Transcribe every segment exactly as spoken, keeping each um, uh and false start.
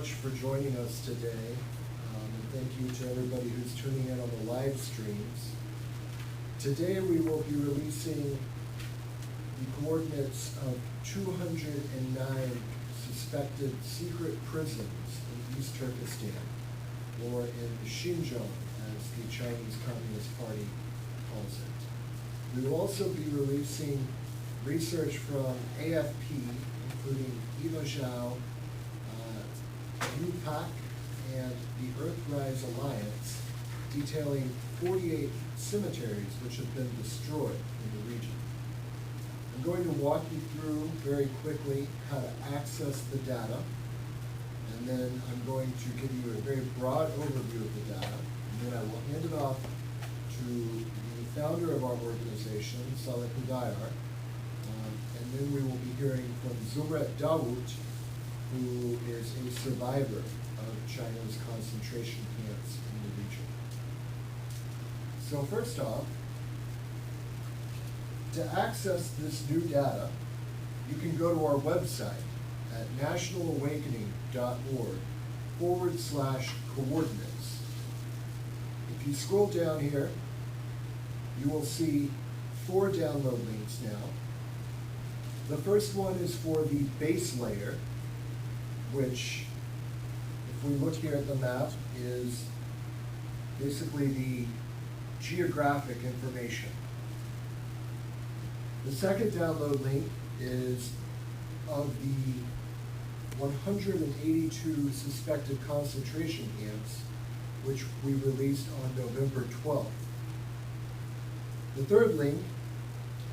much for joining us today, um, and thank you to everybody who's tuning in on the live streams. Today we will be releasing the coordinates of two hundred nine suspected secret prisons in East Turkestan, or in Xinjiang, as the Chinese Communist Party calls it. We will also be releasing research from A F P, including Eva Zhao, uh, U pac, and the Earthrise Alliance, detailing forty-eight cemeteries which have been destroyed in the region. I'm going to walk you through very quickly how to access the data, and then I'm going to give you a very broad overview of the data, and then I will hand it off to the founder of our organization, Salih Hudayar, um, and then we will be hearing from Zumret Dawood, who is a survivor of China's concentration camps in the region. So first off, to access this new data, you can go to our website at national awakening dot org forward slash coordinates. If you scroll down here, you will see four download links now. The first one is for the base layer, which, if we look here at the map, is basically the geographic information. The second download link is of the one hundred eighty-two suspected concentration camps, which we released on November twelfth. The third link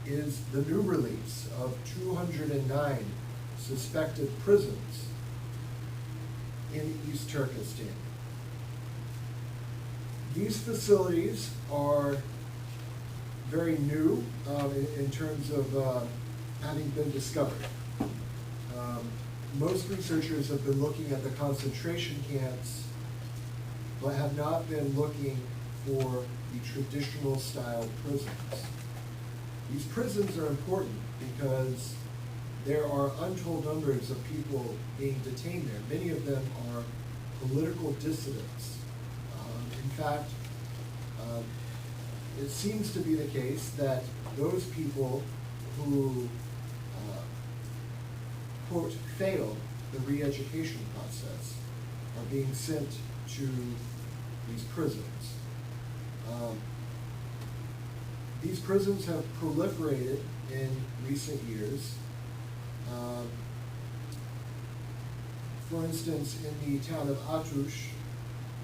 is the new release of two hundred nine suspected prisons in East Turkestan. These facilities are very new, um, in, in terms of, uh, having been discovered. Um, most researchers have been looking at the concentration camps, but have not been looking for the traditional style prisons. These prisons are important because there are untold numbers of people being detained there. Many of them are political dissidents. Um, in fact, um, it seems to be the case that those people who, uh, quote, fail the re-education process are being sent to these prisons. Um, these prisons have proliferated in recent years. Um, for instance, in the town of Atush,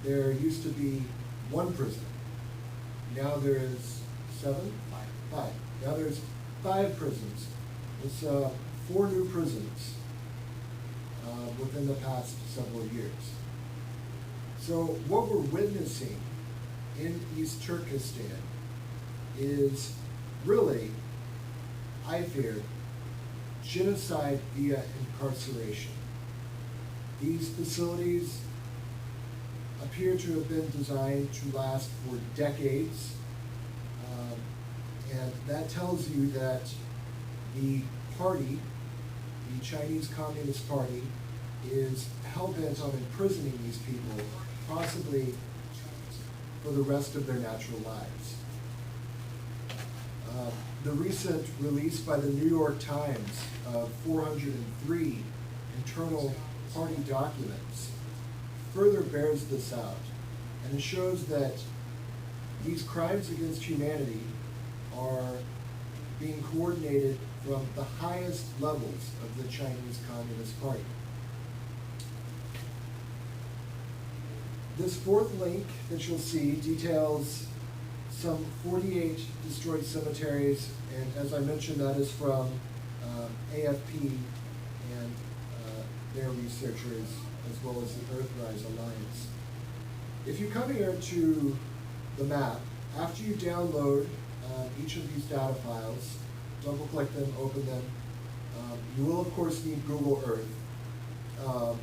there used to be one prison. Now there is seven? Five. Five. Now there's five prisons. It's, uh, four new prisons, uh, within the past several years. So what we're witnessing in East Turkestan is really, I fear, genocide via incarceration. These facilities appear to have been designed to last for decades, um, and that tells you that the party, the Chinese Communist Party, is hell-bent on imprisoning these people, possibly for the rest of their natural lives. Uh, the recent release by the New York Times of four hundred three internal party documents further bears this out, and it shows that these crimes against humanity are being coordinated from the highest levels of the Chinese Communist Party. This fourth link that you'll see details some forty-eight destroyed cemeteries, and as I mentioned, that is from, um, A F P and, uh, their researchers, as well as the Earthrise Alliance. If you come here to the map, after you download, uh, each of these data files, double-click them, open them, um, you will, of course, need Google Earth. Um,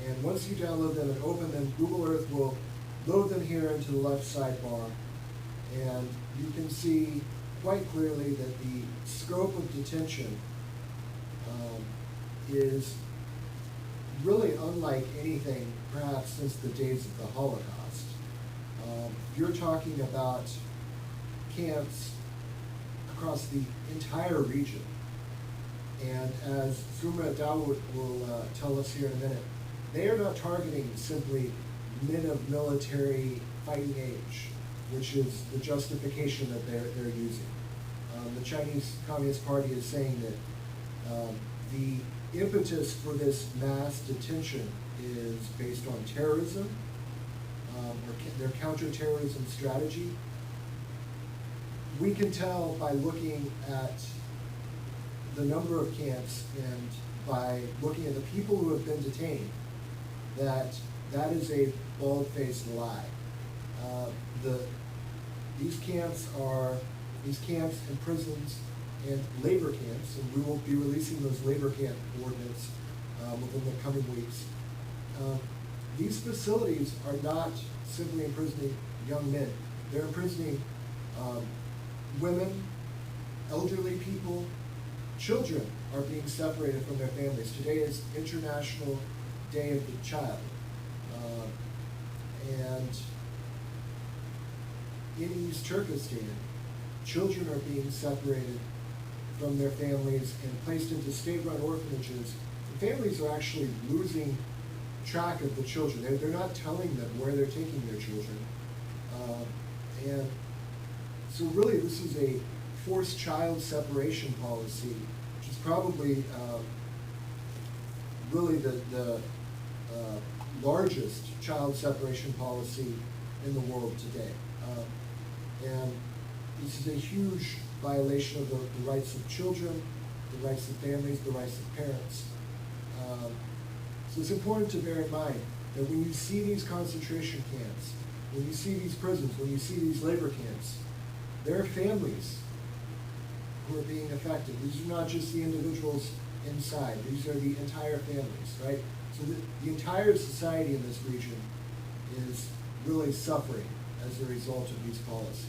and once you download them and open them, Google Earth will load them here into the left sidebar. And you can see quite clearly that the scope of detention, um, is really unlike anything, perhaps, since the days of the Holocaust. Um, you're talking about camps across the entire region. And as Zumra Dawood will uh, tell us here in a minute, they are not targeting simply men of military fighting age, which is the justification that they're, they're using. Um, the Chinese Communist Party is saying that um, the impetus for this mass detention is based on terrorism, um, or ca- their counterterrorism strategy. We can tell by looking at the number of camps and by looking at the people who have been detained that that is a bald-faced lie. Uh, the, these camps are these camps and prisons and labor camps, and we will be releasing those labor camp ordinance uh, within the coming weeks. Um, these facilities are not simply imprisoning young men; they're imprisoning um, women, elderly people, children are being separated from their families. Today is International Day of the Child, uh, and in East Turkestan, children are being separated from their families and placed into state-run orphanages. The families are actually losing track of the children. They're, they're not telling them where they're taking their children. Uh, and so really this is a forced child separation policy, which is probably uh, really the, the uh, largest child separation policy in the world today. Uh, and this is a huge violation of the, the rights of children, the rights of families, the rights of parents. Um, so it's important to bear in mind that when you see these concentration camps, when you see these prisons, when you see these labor camps, there are families who are being affected. These are not just the individuals inside. These are the entire families, right? So the, the entire society in this region is really suffering as a result of these policies.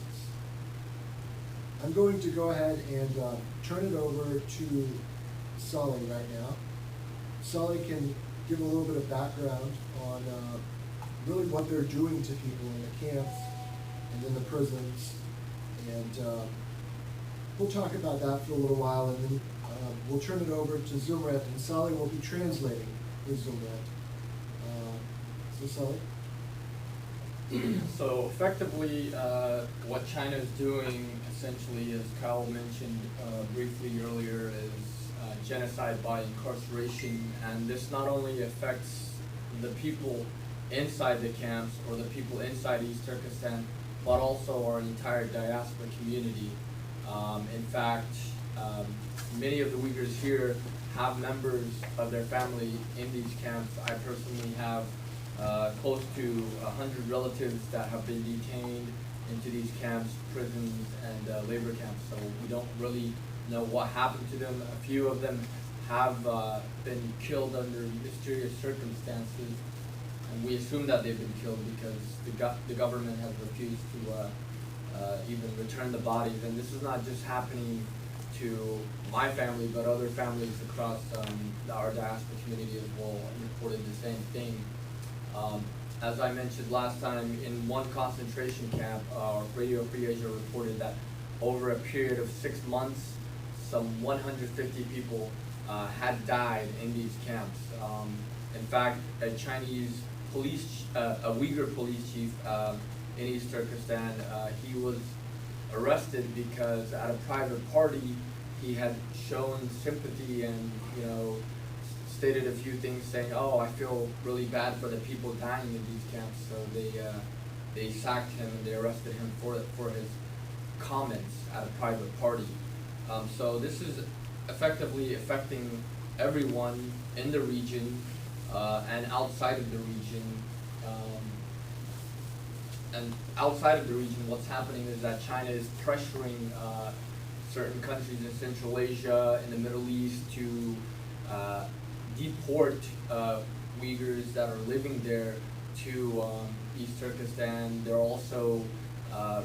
I'm going to go ahead and uh, turn it over to Sully right now. Sully can give a little bit of background on uh, really what they're doing to people in the camps and in the prisons. And uh, we'll talk about that for a little while, and then uh, we'll turn it over to Zumrat, and Sully will be translating for Zumrat. Uh, so, Sully? So effectively, uh, what China is doing, essentially, as Kyle mentioned uh, briefly earlier, is uh, genocide by incarceration, and this not only affects the people inside the camps or the people inside East Turkestan, but also our entire diaspora community. Um, in fact, um, many of the Uyghurs here have members of their family in these camps. I personally have uh, close to a hundred relatives that have been detained into these camps, prisons, and uh, labor camps. So we don't really know what happened to them. A few of them have uh, been killed under mysterious circumstances, and we assume that they've been killed because the, go- the government has refused to uh, uh, even return the bodies. And this is not just happening to my family, but other families across um, our diaspora community as well reported the same thing. Um, as I mentioned last time, in one concentration camp, uh, Radio Free Asia reported that over a period of six months, some one hundred fifty people uh, had died in these camps. Um, in fact, a Chinese police, uh, a Uyghur police chief uh, in East Turkestan, uh, he was arrested because at a private party he had shown sympathy and, you know, stated a few things saying, "Oh, I feel really bad for the people dying in these camps." So they uh, they sacked him and they arrested him for for his comments at a private party. Um, so this is effectively affecting everyone in the region uh, and outside of the region. Um, and outside of the region, what's happening is that China is pressuring uh, certain countries in Central Asia, in the Middle East, to uh, deport uh, Uyghurs that are living there to um, East Turkestan. They're also, uh,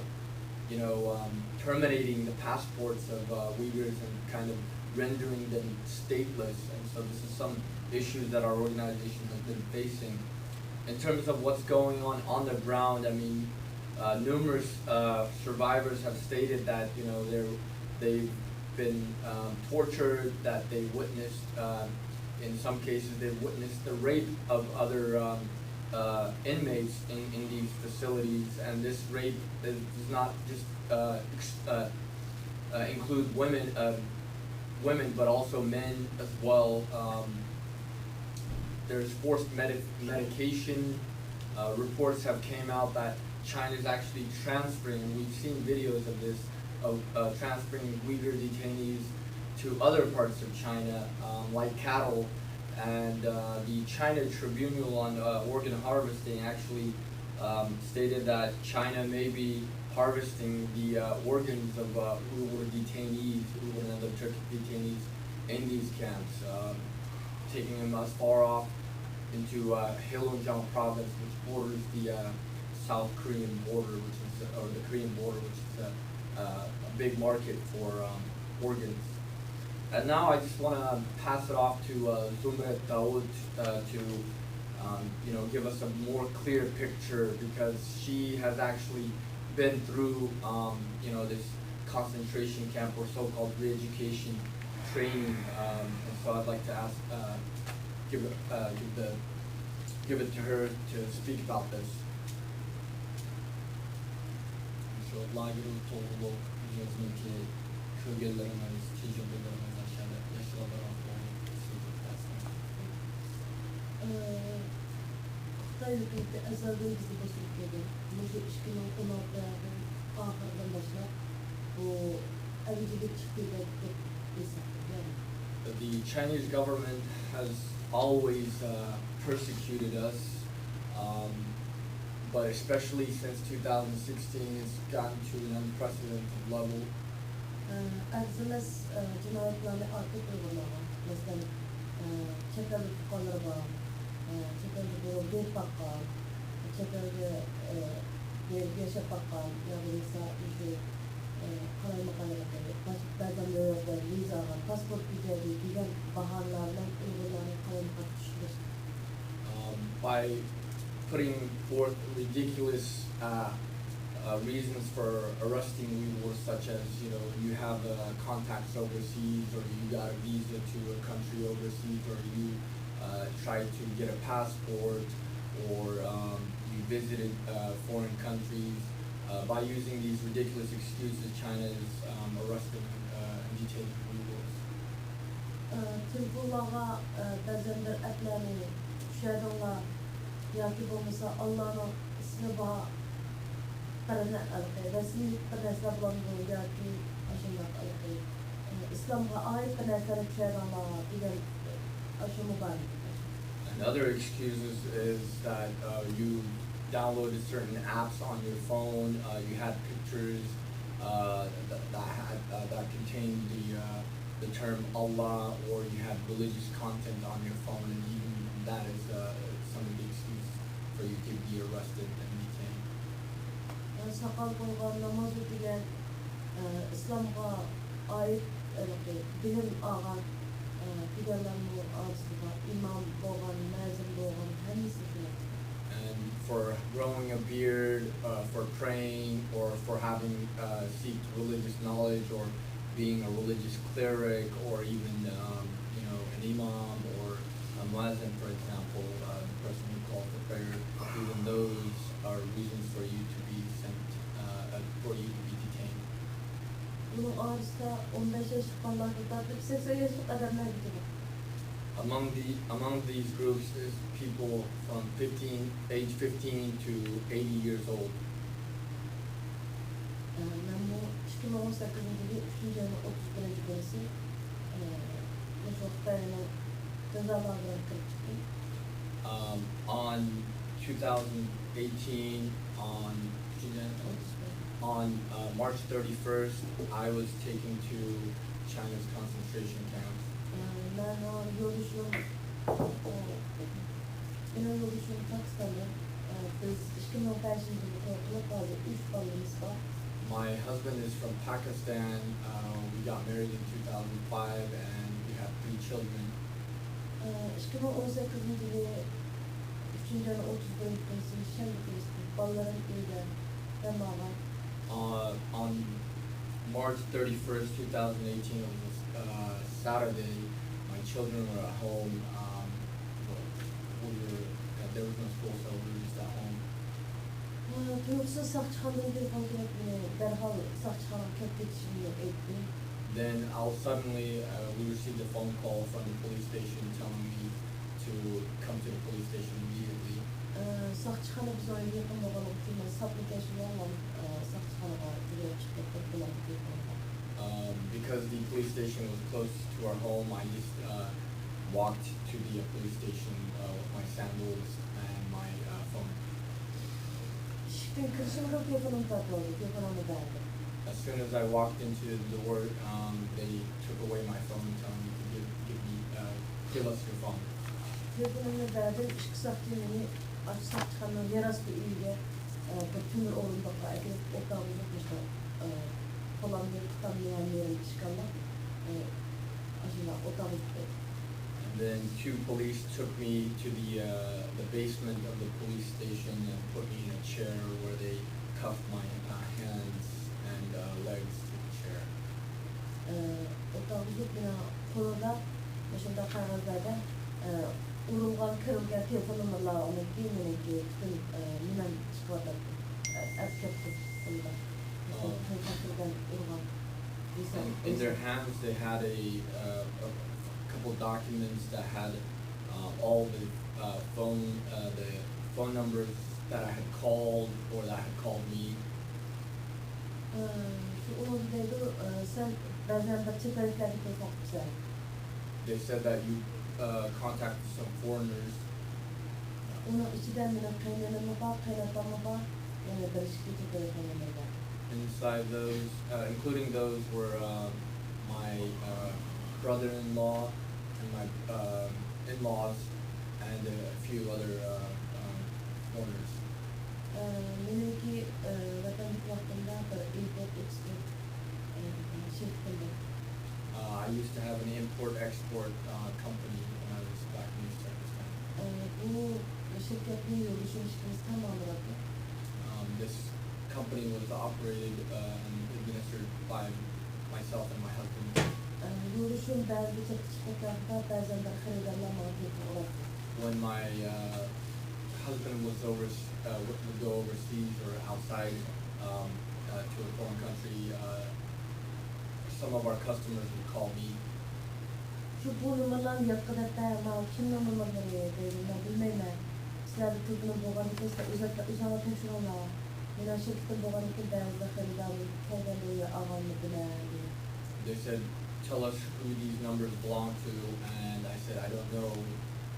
you know, um, terminating the passports of uh, Uyghurs and kind of rendering them stateless. And so this is some issues that our organization has been facing. In terms of what's going on on the ground, I mean, uh, numerous uh, survivors have stated that, you know, they're they've been um, tortured, that they witnessed, uh, in some cases, they've witnessed the rape of other um, uh, inmates in, in these facilities, and this rape is, does not just uh, ex- uh, uh, include women, uh, women, but also men as well. Um, there's forced medic- medication. Uh, reports have came out that China is actually transferring, and we've seen videos of this, of uh, transferring Uyghur detainees to other parts of China, um, like cattle. And uh, the China Tribunal on uh, Organ Harvesting actually um, stated that China may be harvesting the uh, organs of uh, Uyghur detainees, Uyghur and other Turkic detainees in these camps, um, taking them as far off into uh, Heilongjiang province, which borders the uh, South Korean border, which is, or the Korean border, which is a, uh, a big market for um, organs. And now I just want to pass it off to uh, Zumret Dawood uh, to, um, you know, give us a more clear picture, because she has actually been through, um, you know, this concentration camp or so-called re-education training. Um, and so I'd like to ask, uh, give, uh, give the, give it to her to speak about this. شۇ لاگېر توغرۇلۇق ئۆزىڭىزنىڭكى كۆرگەنلىرىڭىز، تەجرىبىلىرىڭىز، ئاشۇ ياشلارغا توغرۇلۇق سۆزلەپ بەرسىڭىز. ئى، خىتاي ھۆكۈمىتى ئەزەلدىن بىزنى بوسۇپ كەلگەن. مۇشۇ ئىككى مىڭ ئون ئالتىنىڭ ئاخىرىدىن باشلاپ بۇ ئەۋجىگە چىقتى دەپ ھېسابلىدىم. The Chinese government has always uh, persecuted us, um, but especially since two thousand sixteen, it's gotten to an unprecedented level. ئەرزىمەس جىنايەتلەرنى ئارتۇق ئۇيغۇرلارغا، مەسىلەن، چەت ئەل تۇغقانلىرىغا، چەت ئەلدە بولۇپ بېرىپ باققان، چەت ئەلدە ياشاپ باققان يا بولمىسا مۇشۇ قالايمىقانلىقى، بەزەن دۆلەتلەر ۋىزا ئالغان، پاسپورت بېجەردى دېگەن باھانىلەر بىلەن ئۇيغۇرلارنى قالايمىقان تۇتۇشتۇرۇش. Um, by putting forth ridiculous uh, uh, reasons for arresting Uyghurs, such as, you know, you have uh, contacts overseas, or you got a visa to a country overseas, or you uh, tried to get a passport, or um, you visited uh, foreign countries. Uh, by using these ridiculous excuses, China is um, arresting uh, and detaining Uyghurs. تېلېفونلارغا بەزەن بىر ئەپلەرنى چۈشۈرۈڭلار ياكى بولمىسا ئاللانىڭ ئىسمى بار بىر نە-، رەسمىي بىر نەرسىلەر بولامدۇ ياكى ئاشۇنداق ئىسلامغا ئائىت بىر نەرسىلەرنى چۈشۈرۈڭلار دېگەن ئاشۇ مۇبارەك. Another excuse is, is that uh, you downloaded certain apps on your phone, uh, you had pictures uh, that, that, had, uh, that contained the, uh, the term Allah, or you had religious content on your phone, and even that is uh, some of the excuses for you to be arrested and detained. ساقال بولغان، ناماز ئۆتىگەن، ئىسلامغا ئائىت بىلىم ئالغان دېگەنلەرمۇ ئارىسىدا بار. ئىمام بولغان، مەزىن بولغان، ھەممىسى شۇ. And for growing a beard, uh, for praying, or for having uh, seeked religious knowledge, or being a religious cleric, or even um, you know, an imam or a muezzin, for example, uh, the person who calls the prayer, even those are reasons for you to be sent, uh, uh, for you to be detained. بۇنىڭ ئارىسىدا ئون بەش ياشلىق بالىلاردىن تارتىپ سەكسەن ياشلىق ئادەملەرگىچە بار. Among the among these groups is people from fifteen, age fifteen to eighty years old. مەنمۇ ئىككى مىڭ ئون سەككىزىنچى يىلى ئۈچىنچى ئاينىڭ ئوتتۇز بىرىنچى كۈنىسى مۇشۇ خىتاينىڭ جازا لاگېرىغا كىرىپ چىقتىم. Um, on two thousand eighteen, on on uh, March thirty-first, I was taken to China's concentration camp. مەن يولدىشىم، مېنىڭ يولدىشىم پاكىستاندىن. بىز ئىككى مىڭ بەشىنچى يىلى توي قىلىپ، ھازىر ئۈچ بالىمىز بار. My husband is from Pakistan. Uh, we got married in two thousand five and we have three children. ئىككى مىڭ ئون سەككىزىنچى يىلى ئۈچىنچى ئاينىڭ ئوتتۇز بىرىنچى كۈنى شەنبە كۈنى بالىلىرىم ئۆيدە دەم ئالغان. Uh, on March thirty-first, two thousand eighteen, it was uh, Saturday. My children were at home. Um, we were, uh, there was no school, so we were just at home. تۇيۇقسىز ساقچىخانىدىن تېلېفون كېلىپ، مېنى دەرھال ساقچىخانىغا كىرىپ كېتىشىمنى ئېيتتى. Then I'll suddenly, uh, we received a phone call from the police station telling me to come to the police station immediately. ئى، ساقچىخانا بىزنىڭ ئۆيگە يېقىن بولغانلىقى ئۈچۈن مەن ساپنى تەكشۈرۈۋالمام، ئى، ساقچىخانىغا يۈگۈرۈپ چىقىپ كەتتىم، بۇلارنىڭ تېلېفونىغا. Um, because the police station was close to our home, I just uh, walked to the uh, police station uh, with my sandals and my uh, phone. ئىشىكتىن كىرىشىمدىلا تېلېفونۇمنى تارتىۋالدى، تېلېفونۇمنى بەردى. As soon as I walked into the door, um, they took away my phone, telling me to give, give me, uh, give us your phone. تېلېفونۇمنى بەردىم، ئىككى ساقچى مېنى ئاشۇ ساقچىخانىنىڭ يەر ئاستى ئۆيىگە، ئە، بىر تۆمۈر ئورۇندۇققا ئەكىرىپ، ئوتاغا ئۇزۇپ مۇشۇ، ئە، قولامنى، قىتامنى ھەممە يېرىم ئىشىكلىق، ئە، ئاشۇنداق ئوتاغا ئۇزۇپ قويدى. And then two police took me to the uh, the basement of the police station and put me in a chair where they cuffed my uh, hands and uh, legs to the chair. ئوتاغا ئۇزۇپ مېنىڭ قولىدا مۇشۇنداق قەغەزلەردە ئۇرۇلغان، كىرىلگەن تېلېفون نومۇرلار، ئۇنىڭكى، مېنىڭكى پۈتۈن نېمەم چىقىۋاتاتتى. ئەپ كەتتى قولىدا. مۇشۇ تېلېفون كىرگەن، ئۇرغان. In their hands, they had a, uh, a couple documents that had uh, all the uh, phone uh, the phone numbers that I had called or that had called me. ئى، شۇ ئۇنىڭدا دەيدۇ، ئى، سەن بەزەن بىر چەت ئەللىكلەرگە تېلېفون قىلىسەن. They said that you uh, contacted some foreigners. ئۇنىڭ ئىچىدە مېنىڭ قېيىنئىنىممۇ بار، قېيىنئاتاممۇ بار، يەنە بىر ئىككى چەت ئەللىكلەرنى بىلمەيمەن. Inside those, uh, including those were uh, my uh, brother-in-law and my um, in-laws and a few other uh, um, foreigners. ئى، مېنىڭكى، ئى، ۋەتەندىكى ۋاقتىمدا بىر ئىمپورت ئېكسپورت، ئى، شىركىتىم بار. Uh, I used to have an import-export uh, company when I was back in Uzbekistan. ئى، بۇ شىركەتنى يولدىشىم ئىككىمىز تەڭ باشقۇراتتۇق. Um, this company was operated uh, and administered by myself and my husband. ئى، يولدىشىم بەزىدە چەتكە چىقىپ كەتكەن ۋاقىتتا بەزەن بىر خېرىدارلار ماڭا تېلېفون ئۇراتتى. When my uh, husband was over, uh, would would go overseas or outside um, uh, to a foreign country, uh, some of our customers would call me. شۇ بۇ نومۇرلارنى يادقا دەپ بەر، ماۋۇ كىمنىڭ نومۇرلىرى دەيدۇ، مەن بىلمەيمەن. سىلەردە تېلېفونۇم بولغاندىكىن سىلەر ئۆزۈڭلار تەكشۈرۈڭلار. مېنىڭ شىركىتىم بولغاندىكىن بەزىدە خېرىدارنى كەلگەن بويى ئالغانمۇ بىلەن دېدى. They said, "Tell us who these numbers belong to," and I said, "I don't know.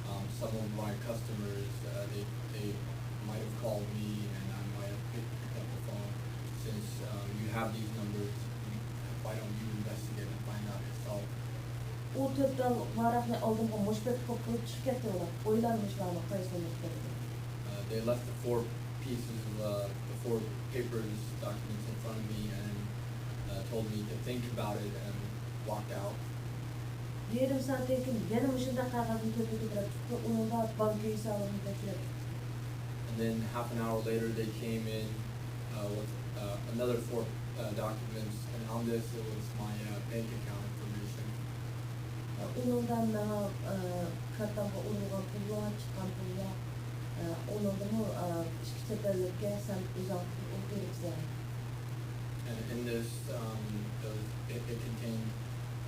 Um, some of my customers, uh, they, they might have called me and I might have picked, picked up the phone. Since um, you have these numbers, why don't you investigate and find out yourself?" ئۇ تۆت تال ۋاراقنى ئالدىمغا مۇشتەك قىلىپ قويۇپ چىقىپ كەتتى ئۇلار. ئويلانمىشلارنى قايسىنى ئېلىپ كەتتى. Uh, they left the four pieces, uh, the four papers, documents in front of me and uh, told me to think about it and walked out. يېرىم سائەتتىن كېيىن يەنە مۇشۇنداق قەغەزنى تۆپە كۆتۈرۈپ چىقتى، ئۇنىڭدا بانكا ھېسابىمنى كۆتۈرۈپ. And then half an hour later they came in uh, with uh, another four uh, documents, and on this it was my uh, bank account information. ئۇنىڭدا ماڭا، ئە، كارتامغا ئۇرۇلغان پۇللار، چىققان پۇللار، ئە، ئۇنىڭدىمۇ، ئە، ئىككى چەت ئەللىككە سەن ئۆزۈڭ پۇل ئۇرۇپ بېرىپسەن. And in this, um, it, it contained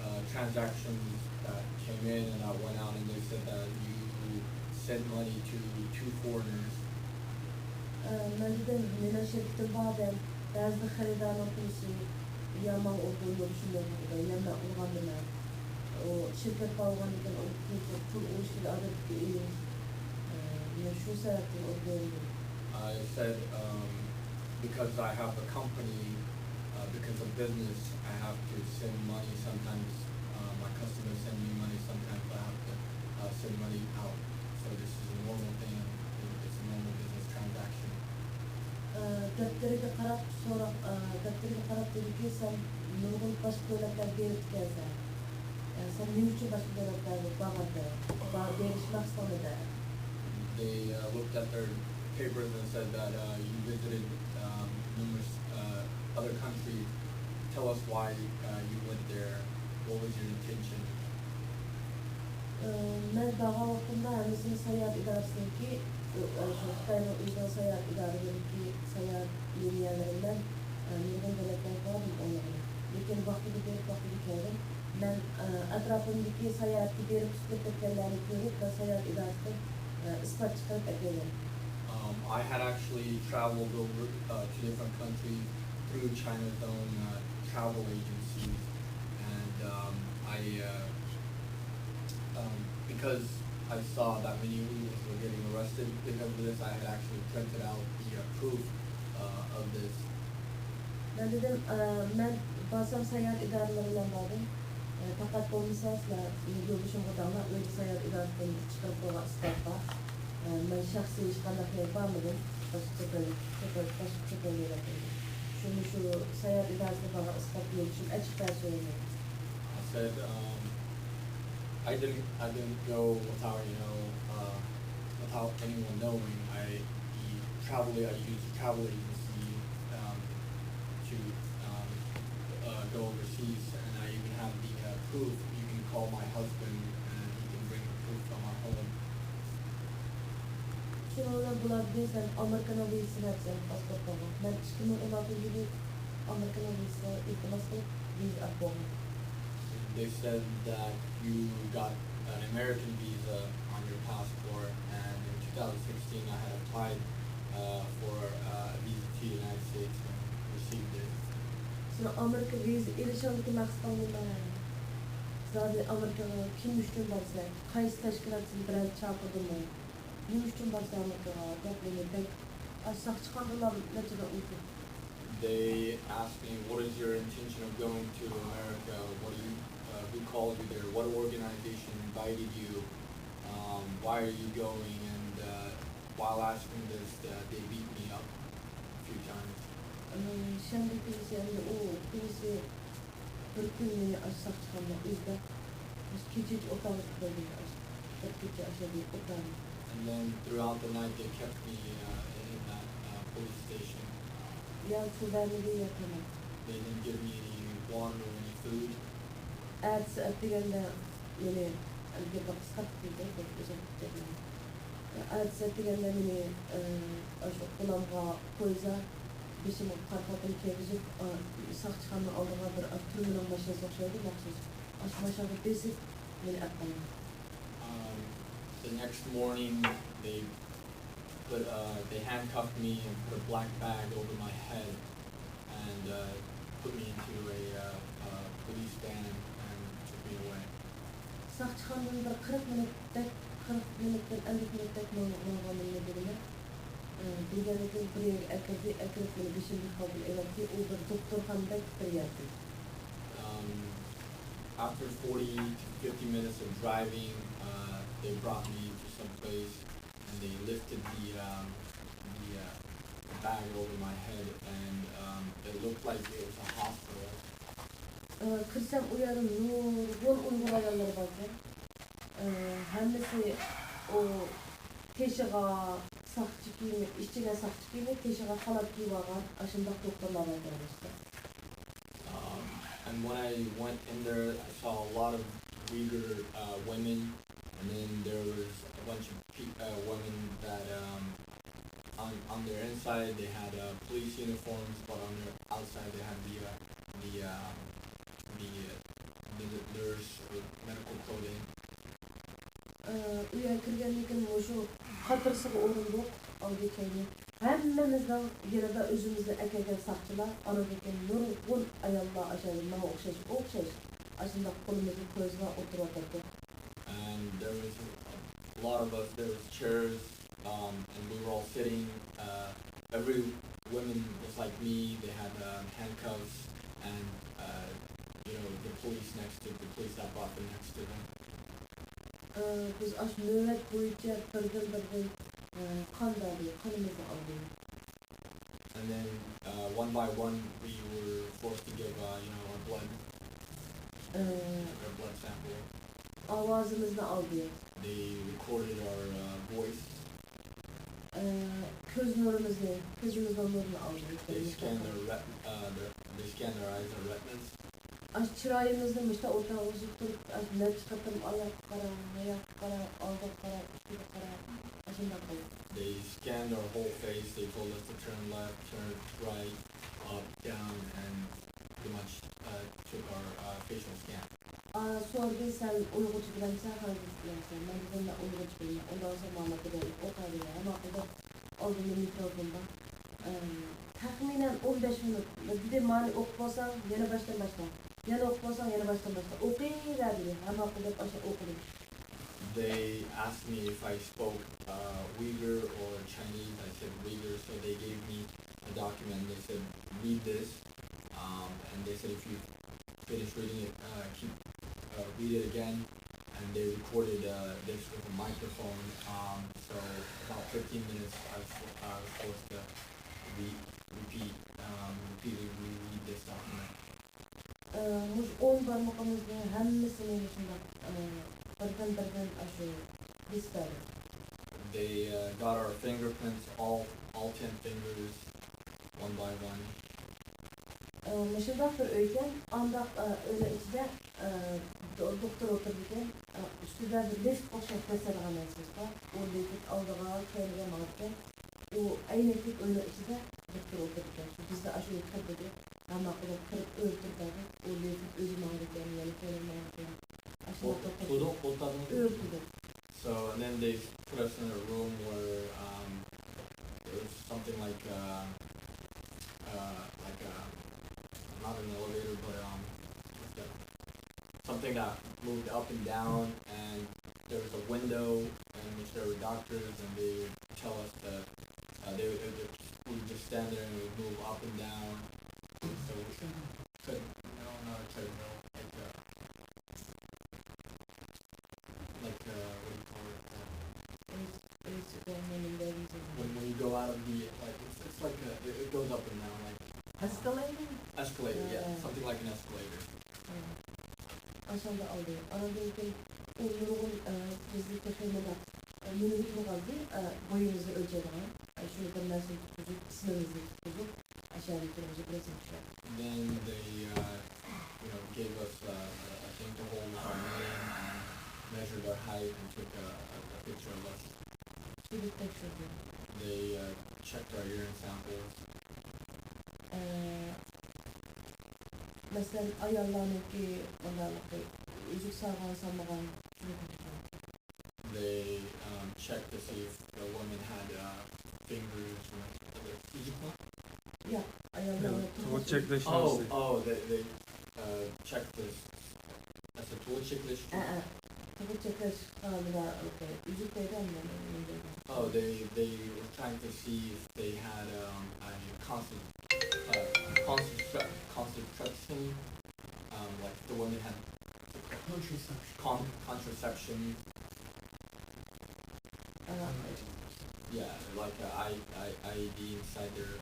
uh, transactions that came in and that went out, and they said that you sent money to two foreigners. ئە، مەن دېدىم، مېنىڭ شىركىتىم بار دەم، بەزىدە خېرىدارنىڭ پۇلىسى يا ماڭا ئۇرغىنى بولۇشى مۇمكىن، يا مەن ئۇرغاندىمەن. ئۇ شىركەت بار بولغاندىكىن ئۇ پۇل، پۇل ئۇرۇشتىكى ئادەتتىكى ئېلىم. ئە، مەن شۇ سەۋەبتىن ئۇرۇپ بەردىم. I said, um, because I have a company, uh, because of business, I have to send money sometimes. Uh, my customers send me money sometimes. I have to uh, send money out. So this is a normal thing. It's a normal business transaction. ئە، دەپتىرىگە قاراپ سوراق، ئە، دەپتىرىگە قاراپ دېدىكى، سەن نۇرغۇن باشقا دۆلەتلەرگە بېرىپ كەلسەن. سەن نېمە ئۈچۈن باشقا دۆلەتلەرگە بارغانتىڭ؟ بار-، بېرىش مەقسىتىڭ نېمە؟ They uh, looked at their papers and said that uh, you visited um, numerous uh, other countries. Tell us why uh, you went there. What was your intention? مەن بارغان ۋاقتىمدا ھەممىسىنى ساياھەت ئىدارىسىنىڭكى، شۇ خىتاينىڭ ئۆزىنىڭ ساياھەت ئىدارىلىرىنىڭكى ساياھەت لىنىيەلىرى بىلەن نۇرغۇن دۆلەتلەرگە باردىم ئويلىغىلى. لېكىن ۋاقتىدا بېرىپ ۋاقتىدا كەلدىم. مەن ئەتراپىمدىكى ساياھەتكە بېرىپ ئۇسسۇلۇپ كەتكەنلەرنى كۆرۈپ، مەن ساياھەت ئىدارىسىدىن ئىسپات چىقىرىپ ئەكەلگەن. Um, I had actually traveled over uh, to different countries through China's own uh, travel agencies, and um, I, uh, um, because I saw that many Uyghurs were getting arrested because of this, I had actually printed out the uh, proof uh, of this. مەن دېدىم، مەن بارسام ساياھەت ئىدارىلىرى بىلەن باردىم. پەقەت بولمىسا سىلەر يولدىشىمغا دەڭلار، ئۆيدە ساياھەت ئىدارىسىدىن چىقىرىپ قويغان ئىسپات بار. مەن شەخسىي ھېچقانداق يەرگە بارمىدىم. باشقا چېپىل، چېپىل، باشقا چېپىل يەرلەرگە. شۇ، مۇشۇ ساياھەت ئىدارىسىدىن بارغان ئىسپات يولدىشىم ئەچىق بەرسە ئويلايمەن. I said, um, I didn't, I didn't go without, you know, uh, without anyone knowing. I the travel, I used a travel agency um, to um, uh, go overseas, and I even have the uh, proof. You can call my husband, and he can bring the proof from our home. شۇنىڭ بىلەن بۇلار دېدى، سەن ئامېرىكىنىڭ ۋىزىسىنى ئەپسەن پاسپورتۇڭغا. مەن ئىككى مىڭ ئون ئالتىنچى يىلى ئامېرىكىنىڭ ۋىزىسىغا ئىلتىماس قىلىپ ۋىزا ئەپ بولغان. They said that you got an American visa on your passport, and in two thousand sixteen I had applied uh, for uh, a visa to the United States and received it. سېنىڭ ئامېرىكا ۋىزا ئېلىشىڭدىكى مەقسىتىڭ نېمە؟ زادى ئامېرىكىغا كىم ئۈچۈن بارىسەن؟ قايسى تەشكىلات سېنى بىرەر چاقىردىمۇ؟ نېمە ئۈچۈن بارىسەن ئامېرىكىغا دەپ مېنى بەك، ئاشۇ ساقچىخانىدىلا نەچچىدە ئۇردى. They asked me, "What is your intention of going to America? What do you, uh, who called you there? What organization invited you? Um, why are you going?" And uh, while asking this, uh, they beat me up a few times. شەنبە كۈنىسى ئەمدى ئۇ كۈنىسى بىر كۈن مېنى ئاشۇ ساقچىخانىدا ئۆزبەك، كېچىچە ئوتاغا قويدى، بىر كېچە ئاشۇ يەردە ئوتاغا. And then throughout the night they kept me uh, in that uh, police station. يا سۇ بەرمىدى يا تاماق. They didn't give me any water or any food. ئەتىسى ئەتىگەندە مېنى، ئەمدى بىر قىسقارتىپ قويدى، بىر ئۇزارتىپ قويدى. ئەتىسى ئەتىگەندە مېنى ئاشۇ قولۇمغا پويزا، بېشىمغا قارا خاتىم كىيگۈزۈپ، ساقچىخانىنىڭ ئالدىغا بىر تۈرمىنىڭ ماشىنىسى ئوخشايدۇ، مەخسۇس. ئاشۇ ماشىنىغا بېسىپ مېنى ئەپ قالدى. Um, the next morning, they put uh, they handcuffed me and put a black bag over my head and uh, put me into a, uh, a police van and took me away. ساقچىخانىدىن بىر قىرىق مىنۇتتەك، قىرىق مىنۇتتىن ئەللىك مىنۇتتەك ماڭ-، ماڭغىنىمنى بىلىمەن. ئى، بىلگەندىن كېيىن بىر يەرگە ئەكىردى، ئەكىرىپ مېنى بېشىمدىكى خالتىنى ئېلىۋەتتى. ئۇ بىر دوختۇرخانىدەك بىر يەردە. Um, after forty to fifty minutes of driving, uh, they brought me to some place and they lifted the, um, the, uh, the bag over my head and um, it looked like it was a hospital. ئى، كىرسەم ئۇ يەردە نۇرغۇن ئۇيغۇر ئاياللىرى باركەن. ئى، ھەممىسى ئۇ تېشىغا ساقچى كىيىمى، ئىچىگە ساقچى كىيىمى، تېشىغا خالات كىيىۋالغان ئاشۇنداق دوختۇرلار باركەن ئىشتە. Um, and when I went in there, I saw a lot of Uyghur uh, women, and then there was a bunch of pe- uh, women that um, on on their inside they had uh, police uniforms, but on their outside they had the uh, the uh, the uh, the nurse or medical clothing. ئى، ئۆيگە كىرگەندىن كېيىن مۇشۇ قاترىسىغا ئورۇندۇق، ئالدى كەينى. ھەممىمىزنىڭ يېنىدا ئۆزىمىزنى ئەكەلگەن ساقچىلار، ئاندىن كېيىن نۇرغۇن ئاياللار ئاشۇ ماڭا ئوخشاش، ئوخشاش ئاشۇنداق قولىمىزدا پويزلار ئولتۇرۇۋاتاتتۇق. And there was a lot of us. There was chairs, um, and we were all sitting. Uh, every woman was like me. They had um, handcuffs, and uh, you know the police next to the police that brought them next to them. ئى، بىز ئاشۇ نۆۋەت بويىچە بىردىن بىردىن ئى، قان بەردى، قېنىمىزنى ئالدى. And then uh, one by one, we were forced to give, uh, you know, our blood. ئە، Our blood sample. ئاۋازىمىزنى ئالدى. They recorded our uh, voice. ئە، كۆز نۇرىمىزنى، كۆزىمىزنىڭ نۇرىنى ئالدى. They scanned our ret- uh, the, they scanned our eyes and retinas. ئاشۇ چىرايىمىزنى مۇشۇنداق ئوتتۇرىغا ئۇزىتىپ تۇرۇپ، ئاشۇ نەچچە قېتىم ئاياققا قاراڭ، ماياققا قاراڭ، ئالدىغا قاراڭ، ئۈستىگە قاراڭ، ئاشۇنداق قىلدى. They scanned our whole face. They told us to turn left, turn right, up, down, and pretty much uh, took our uh, facial scan. ئا، سورىدى، سەن ئۇيغۇرچە بىلەمسەن، خەنزۇچە بىلەمسەن؟ مەن دېدىم، مەن ئۇيغۇرچە بىلىمەن. ئۇنداق بولسا مانا بىر ئوقۇۋېرىڭ. ھەممە ھالدا ئالدىمدا مىكروفون بار. ئە، تەخمىنەن ئون بەش مىنۇت. دېدى، مانى ئوقۇپ بولساڭ، يەنە باشتىن باشلا. يەنە ئوقۇپ بولساڭ، يەنە باشتىن باشلا. ئوقۇۋەر دېدى. ھەممە ھالدا ئاشۇ ئوقۇدۇم. They asked me if I spoke uh, Uyghur or Chinese. I said Uyghur, so they gave me a document. They said, read this. Um, and they said, if you finish reading it, uh, keep uh, read it again. And they recorded uh, this with a microphone. Um, so about fifteen minutes, I was, I was forced to re- repeat, um, repeatedly reread this document. ئە، مۇشۇ ئون بارمىقىمىزنىڭ ھەممىسىنى مۇشۇنداق، ئە، بىردىن-بىردىن ئاشۇ بېسىپ بەردى. They uh, got our fingerprints, all all ten fingers, one by one. ئە، مۇشۇنداق بىر ئۆيكەن، ئانداق، ئە، ئۆينىڭ ئىچىدە، ئە، دو- دوختۇر ئولتۇرىدىكەن، ئە، ئۈستىدە بىر لىفت ئوخشاش دەسسەيدىغان نەرسىمىز بار. ئۇ لىفت ئالدىغا، كەينىگە ماڭىدىكەن. ئۇ ئەينەكلىك ئۆينىڭ ئىچىدە دوختۇر ئولتۇرىدىكەن. شۇ بىزنى ئاشۇ يەرگە كىر دېدى. ھەممە قىلىپ كىرىپ ئۆرتىدى. ئۇ لېكىن ئۆزى ماڭىدىكەن، يەنە كەينىگە ماڭىدىكەن. ئاشۇنداق توختىدى. ئۆرتىدى. So and then they put us in a room where um, it was something like uh, uh, like uh, not an elevator but um, like a, something that moved up and down, and there was a window in which there were doctors, and they would tell us that uh, they would, it, it, we would just stand there and it would move up and down. So we could, no, not a treadmill, like a, like uh, what do you call it? Uh, It's, it's, uh, when, when you go out of the, like, it's, it's like a, it, it goes up and down, like, Escalator? Escalator, yeah, something like an escalator. ئاشۇنداق ئالدى. ئاندىن كېيىن ئۇ نۇرغۇن، ئە، بىزنى تېخى مۇنداق، ئە، مىنىمىتمۇ قالدى، ئە، بويىمىزنى ئۆلچەيدىغان. ئە، شۇنى بىر نەرسىنى تۇتقۇزۇپ، ئىسمىمىزنى تۇتقۇزۇپ، ئاشۇ يەردە تۇرغۇزۇپ رەسىم چۈشۈرەتتى. Then they, uh, you know, gave us uh, a thing to hold with our name and measured our height and took a, a, a picture of us. سۈرەت تەكشۈردى. They uh, checked our urine samples. ئە، مەسىلەن، ئاياللارنىڭكى مۇنداقلىقى، ئۈزۈك سالغان سالمىغان، شۇنى تەكشۈردى. They um, checked to see if the woman had uh, fingers. Is it called? ياق، ئاياللار تۇغۇت چەكلەش نەرسە. Oh, they, they uh, checked this. That's a تۇغۇت چەكلەش. ئە، ئە. تۇغۇت چەكلەش خانىدا ئۈزۈك دەيدۇ. Oh, they, they were trying to see if they had um, a constant, uh, constant, contraception, um, like the woman had contraception. Con- contraception. Yeah, like a I, I, I E D inside their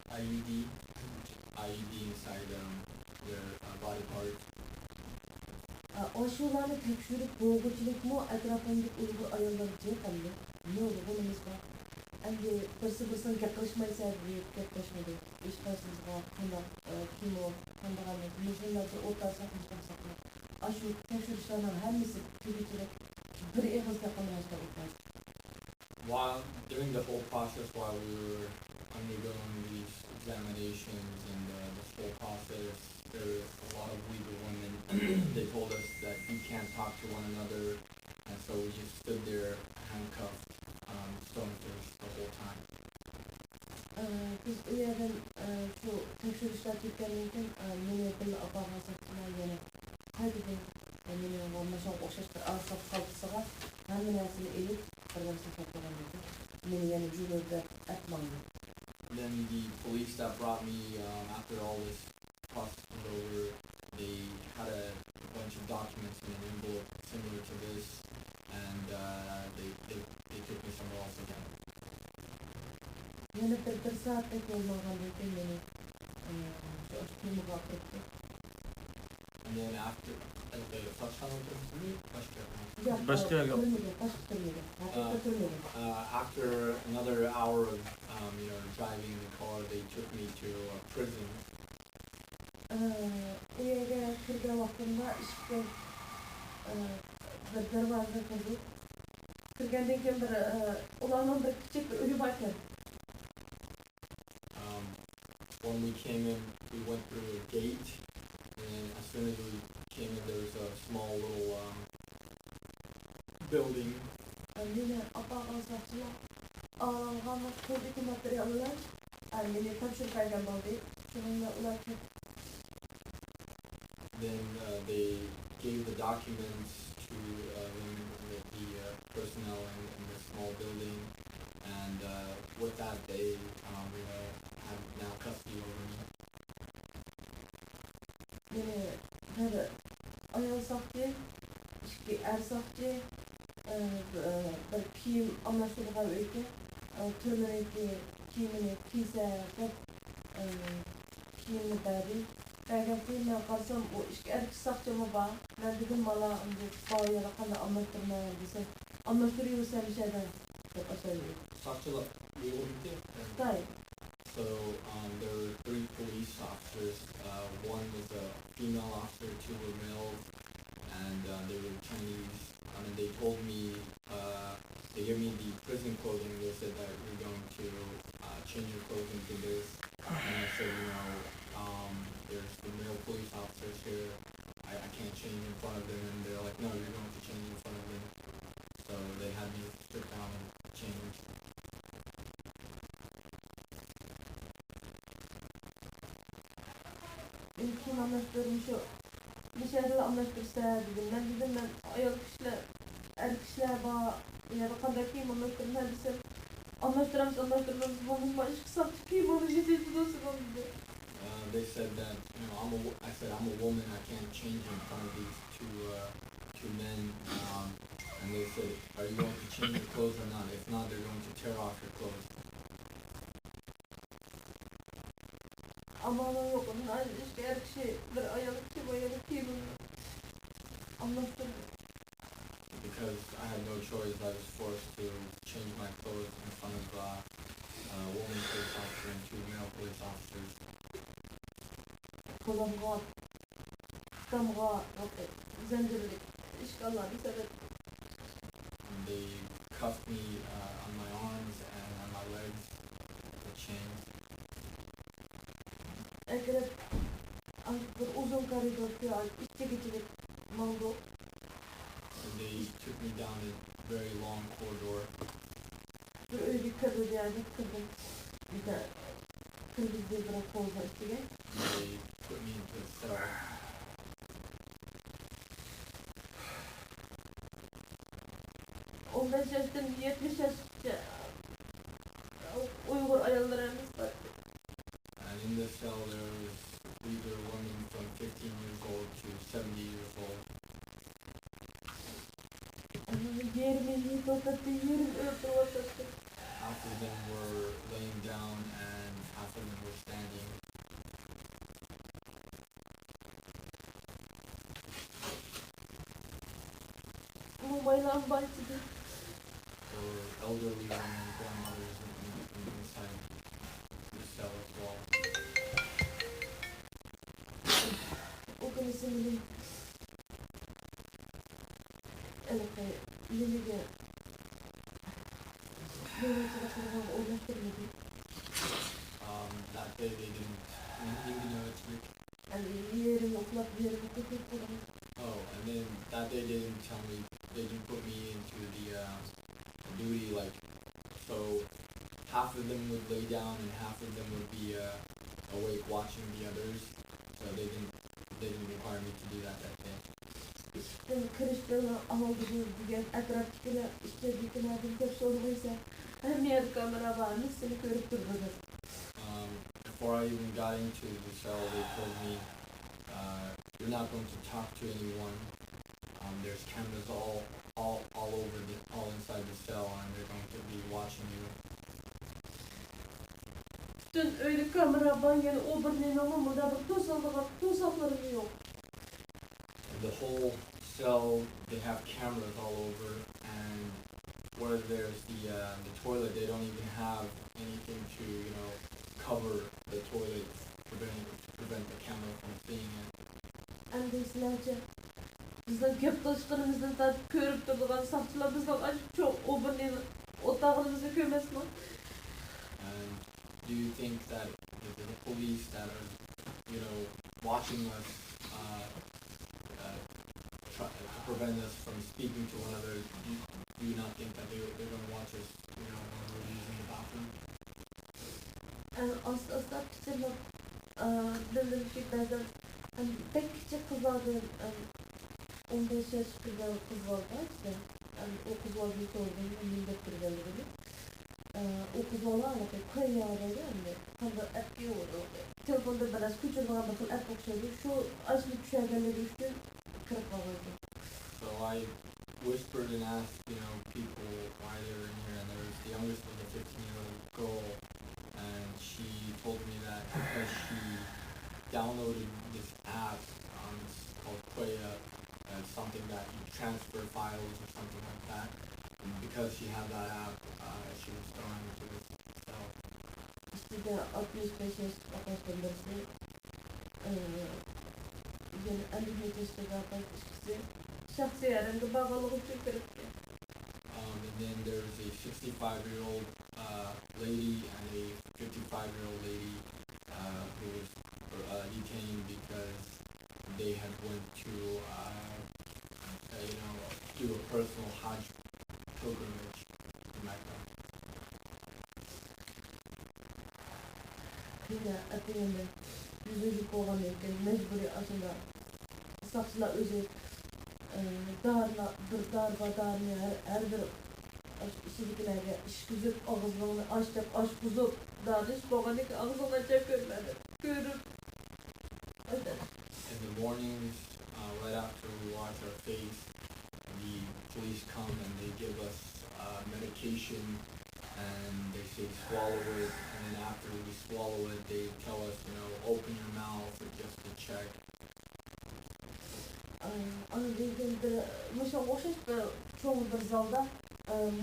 I U D, I U D inside um, their uh, body part. ئاشۇلارنى تەكشۈرۈپ بولغۇچىلىكمۇ ئەتراپىمدىكى ئۇيغۇر ئاياللارغا جىق ئەمدى. نۇرغۇنىمىز بار. ئەمدى بىرسى بىرسىنى گەپ قىلىشمايسەن دەپ گەپلەشمىدى. ھېچقايسىمىزغا قانداق، ئە، كىمۇ، قانداق ئەمەس، مۇشۇلارنى ئوتتۇرىغا ساقلاش مەقسەتتە ئاشۇ تەكشۈرۈشلەرنىڭ ھەممىسى تۈگىگىچىلىك بىر ئېغىز گەپ قىلمايۋاتقان ئوتتۇرىسى. While during the whole process, while we were undergoing these examinations and uh, this whole process, there were a lot of Uyghur women. They told us that you can't talk to one another, and so we just stood there handcuffed, um, stone faced the whole time. ئە، بىز ئۇ يەردىن، ئە، شۇ تەكشۈرۈشلەر تۈگىگەندىن كېيىن، ئە، مېنى بىللە ئاپارغان ساقچىلار يەنە قايتىدىن، ئە، مېنى مانا شۇنىڭغا ئوخشاش بىر ئاز ساقچىغا ھەممە نەرسىنى ئېلىپ، بىر نەرسە ساقلىغان ئىدى. مېنى يەنە جۇلۇ دەپ ئەپ ماڭدى. Then the police that brought me um, after all this process was over, they had a bunch of documents in an envelope similar to this, and uh, they, they, they took me somewhere else again. يەنە بىر، بىر سائەتتەك يول ماڭغاندىن كېيىن مېنى، ئە، شۇ تۈرمىگە ئاپىرىپتۇ. And then after, okay, ساقچىخانىدا تۇرۇپسىزمۇ؟ باشقا يەردە؟ ياق، باشقا يەرگە. تۈرمىگە، باشقا تۈرمىگە. ھەقىقىي تۈرمىگە. Uh, after another hour of, um, you know, driving the car, they took me to a prison. ئە، ئۇ يەرگە كىرگەن ۋاقتىمدا ئىشىكتىن، ئە، بىر دەرۋازىدىن كىردۇق. كىرگەندىن كېيىن بىر، ئە، ئۇلارنىڭ بىر كىچىك بىر ئۆيى بار ئىكەن. Um, when we came in, we went through a gate, and then as soon as we came in, there was a small little, um, building. مېنى ئاپارغان ساقچىلار ئالغان قولدىكى ماتېرىيال بىلەن، ئە، مېنى تاپشۇرۇپ بەرگەن بولدى. شۇنىڭ بىلەن ئۇلار كەتتى. Then uh, they gave the documents to uh, the, the uh, personnel in, in the small building, and uh, with that, they, um, you know, have now custody over me. مېنى بىر ئايال ساقچى، ئىككى ئەر ساقچى، ئە، بىر كىيىم ئالماشتۇرىدىغان ئۆيكەن، ئە، تۈرمىنىڭكى كىيىمىنى كىيسە دەپ، ئە، كىيىمنى بەردى. بەرگەن كېيىن مەن قارىسام، ئۇ ئىككى ئەر كىشى ساقچىمۇ بار. مەن دېدىم، بالا، ئەمدى بالا يەنە قانداق ئالماشتۇرىمەن دېسە، ئالماشتۇرۇۋېرىسەن مۇشۇ يەردە دەپ ئاشۇنداق. ساقچىلار ئۇيغۇرمىكەن؟ خىتاي. So um, there were three police officers. Uh, one was a female officer, two were males, and uh, they were Chinese. And then they told me, uh, they gave me the prison clothing. They said that you're going to uh, change your clothes into this. And I said, you know, um, there's the male police officers here. I, I can't change in front of them. And they're like, no, you're going to change in front of them. So they had me strip down and change. مېنى كىيىم ئالماشتۇرۇپ، مۇشۇ، مۇشۇ يەردىلا ئالماشتۇرىسەن دېدىم. مەن دېدىم، مەن ئايال كىشىلەر، ئەر كىشىلەر بار، بۇ يەردە قانداق كىيىم ئالماشتۇرىمەن دېسەم، ئالماشتۇرامسىز، ئالماشتۇرمامسىز، ماندىن باشقا ساقچى كىيىم ئالغۇچى تېپىدۇ سىزنىڭ دېدى. Uh, they said that, you know, I'm a, wo- I said, I'm a woman, I can't change in front of these two, uh, two men. Um, and they said, are you going to change your clothes or not? If not, they're going to tear off your clothes. ئامالىڭ يوق، ئىككى ئەر كىشى، بىر ئايال كىشى، بۇ يەردە كىيىمىمنى ئالماشتۇردى. Because I had no choice, I was forced to change my clothes in front of uh, a woman police officer and two male police officers. قولۇمغا، پۇتۇمغا زەنجىرلىك ئىشكاللارنى سېلىپ. They cuffed me uh, on my arms and on my legs with chains. ئەكىرىپ، بىر ئۇزۇن كارىدورغا ئىچىگە ماڭدۇق. And they took me down a very long corridor. بىر ئۆيگە كىردى دېگەندەك كىردىم. بىزدە كىرگۈزدى بىر قولىنىڭ ئىچىگە. They put me into a cell. ئون بەش ياشتىن يەتمىش ياشقىچە ئۇيغۇر ئاياللىرى ھەممىسى بار. And in the cell there was Uyghur women from fifteen years old to seventy years old. يېرىمى يىقىلىپ كەتتى، يېرىمى ئۆلتۈرۈۋاتاتتى. Half of them were laying down and half of them were standing. مومايلارمۇ بار ئىچىدە. There were elderly women, grandmothers in, in, inside the cell as well. ئۇ كۈنىسى مېنى ھېلىقى نېمىگە، نۆۋەتچىلىك قىلغانغا ئورۇنلاشتۇرمىدى. Um, that day they didn't, نېمىگە نۆۋەتچىلىك؟ يەنى يېرىمى ئۇخلاپ، يېرىمى تۇرۇپ تۇرغان. Oh, and then that day they didn't tell me, they didn't put me into the uh, duty, like, so half of them would lay down and half of them would be uh, awake watching the others. So they didn't, they didn't require me to do that that day. ئىشىكتىن كىرىشتىن ئالدىدىن دېگەن ئەتراپتىكىلەر، ئىچىدىكىلەردىن كۆپ سورىمايسەن. ھەممە يەردە كامېرا بار، ھەممىسى سېنى كۆرۈپ تۇرىدۇ دەپ. Um, before I even got into the cell, they told me, uh, you're not going to talk to anyone. Um, there's cameras all, all, all over the, all inside the cell, and they're going to be watching you. پۈتۈن ئۆيدە كامېرا بار، يەنە ئۇ بىر نېمىمۇ مۇنداق بىر توسالىدىغان توساقلىرىمۇ يوق. The whole cell, they have cameras all over, and where there's the uh, the toilet, they don't even have anything to you know cover the toilet, preventing to prevent the camera from seeing it. ئەمدى سىلەرچە، بىزنىڭ گەپ قىلىشقىنىمىزدىن تارتىپ كۆرۈپ تۇرىدىغان ساقچىلار بىزنىڭ ئاشۇ چوڭ ئوبورنىنى ئولتۇرغىنىمىزنى كۆرمەسمۇ؟ And do you think that the, the police that are, you know, watching us uh, uh, try to prevent us from speaking to one another, do you, do you not think that they, they're going to watch us, you know, when we're using the bathroom? ئاستا ئاستا پىچىرلاپ، بىلدىمكى بەزەن بەك كىچىك قىزلاردىن، ئون بەش ياشقا كىرگەن قىز بار-دە، ئۇ قىز بالىدىن سورىدىم نېمە دەپ كىرگەنلىكىنى. ئۇ قىز بالا ھېلىقى كويا دەيدۇ ئەمدى، قانداق ئەپكى تېلېفوندا بىر نەرسە كۆچۈرىدىغان بىر خىل ئەپ ئوخشايدۇ، شۇ ئاشۇنى چۈشەنگەنلىكى ئۈچۈن كىرىپ قالغانىكەن. So I whispered and asked, you know, people why they were in here, and there was the youngest was a fifteen-year-old girl, and she told me that because she downloaded this app, um, it's called Koya, uh, it's something that you transfer files or something like that, and because she had that app, uh, she was thrown into this cell. ئىچىدە ئاتمىش بەش ياشلىق ئاكاشتىن بىرسى، يەنە ئەللىك نەچچە ياشلىق ئاكاش ئىككىسى شەخسىي ھەرەمگە بارغانلىقى ئۈچۈن كىرىپتۇ. Um, and then there's a sixty-five-year-old uh, lady and a fifty-five-year-old lady uh, who was uh, detained because they had went to, uh, uh, you know, do a personal Hajj pilgrimage to Mecca. يەنە ئەتىگەندە يۈز ئۆچۈپ بولغاندىن كېيىن مەجبۇرىي ئاشۇنداق ساقچىلار ئۆزى دارىلار، بىر دارى بار، دارىنى ھەر، ھەر بىر ئىچىدىكىلەرگە ئىچكۈزۈپ، ئاغزىنى ئاچ دەپ ئاچقۇزۇپ، دارىنى ئىچىپ بولغاندىن كېيىن ئاغزىڭنى ئاچ دەپ كۆرمە دەپ كۆرۈپ. In the mornings, uh, right after we wash our face, the police come and they give us uh, medication and they say swallow it, and then after we swallow it, they tell us, you know, open your mouth or just to check. ئاندىن كېيىن بىر مۇشۇنىڭغا ئوخشاش بىر چوڭ بىر زالدا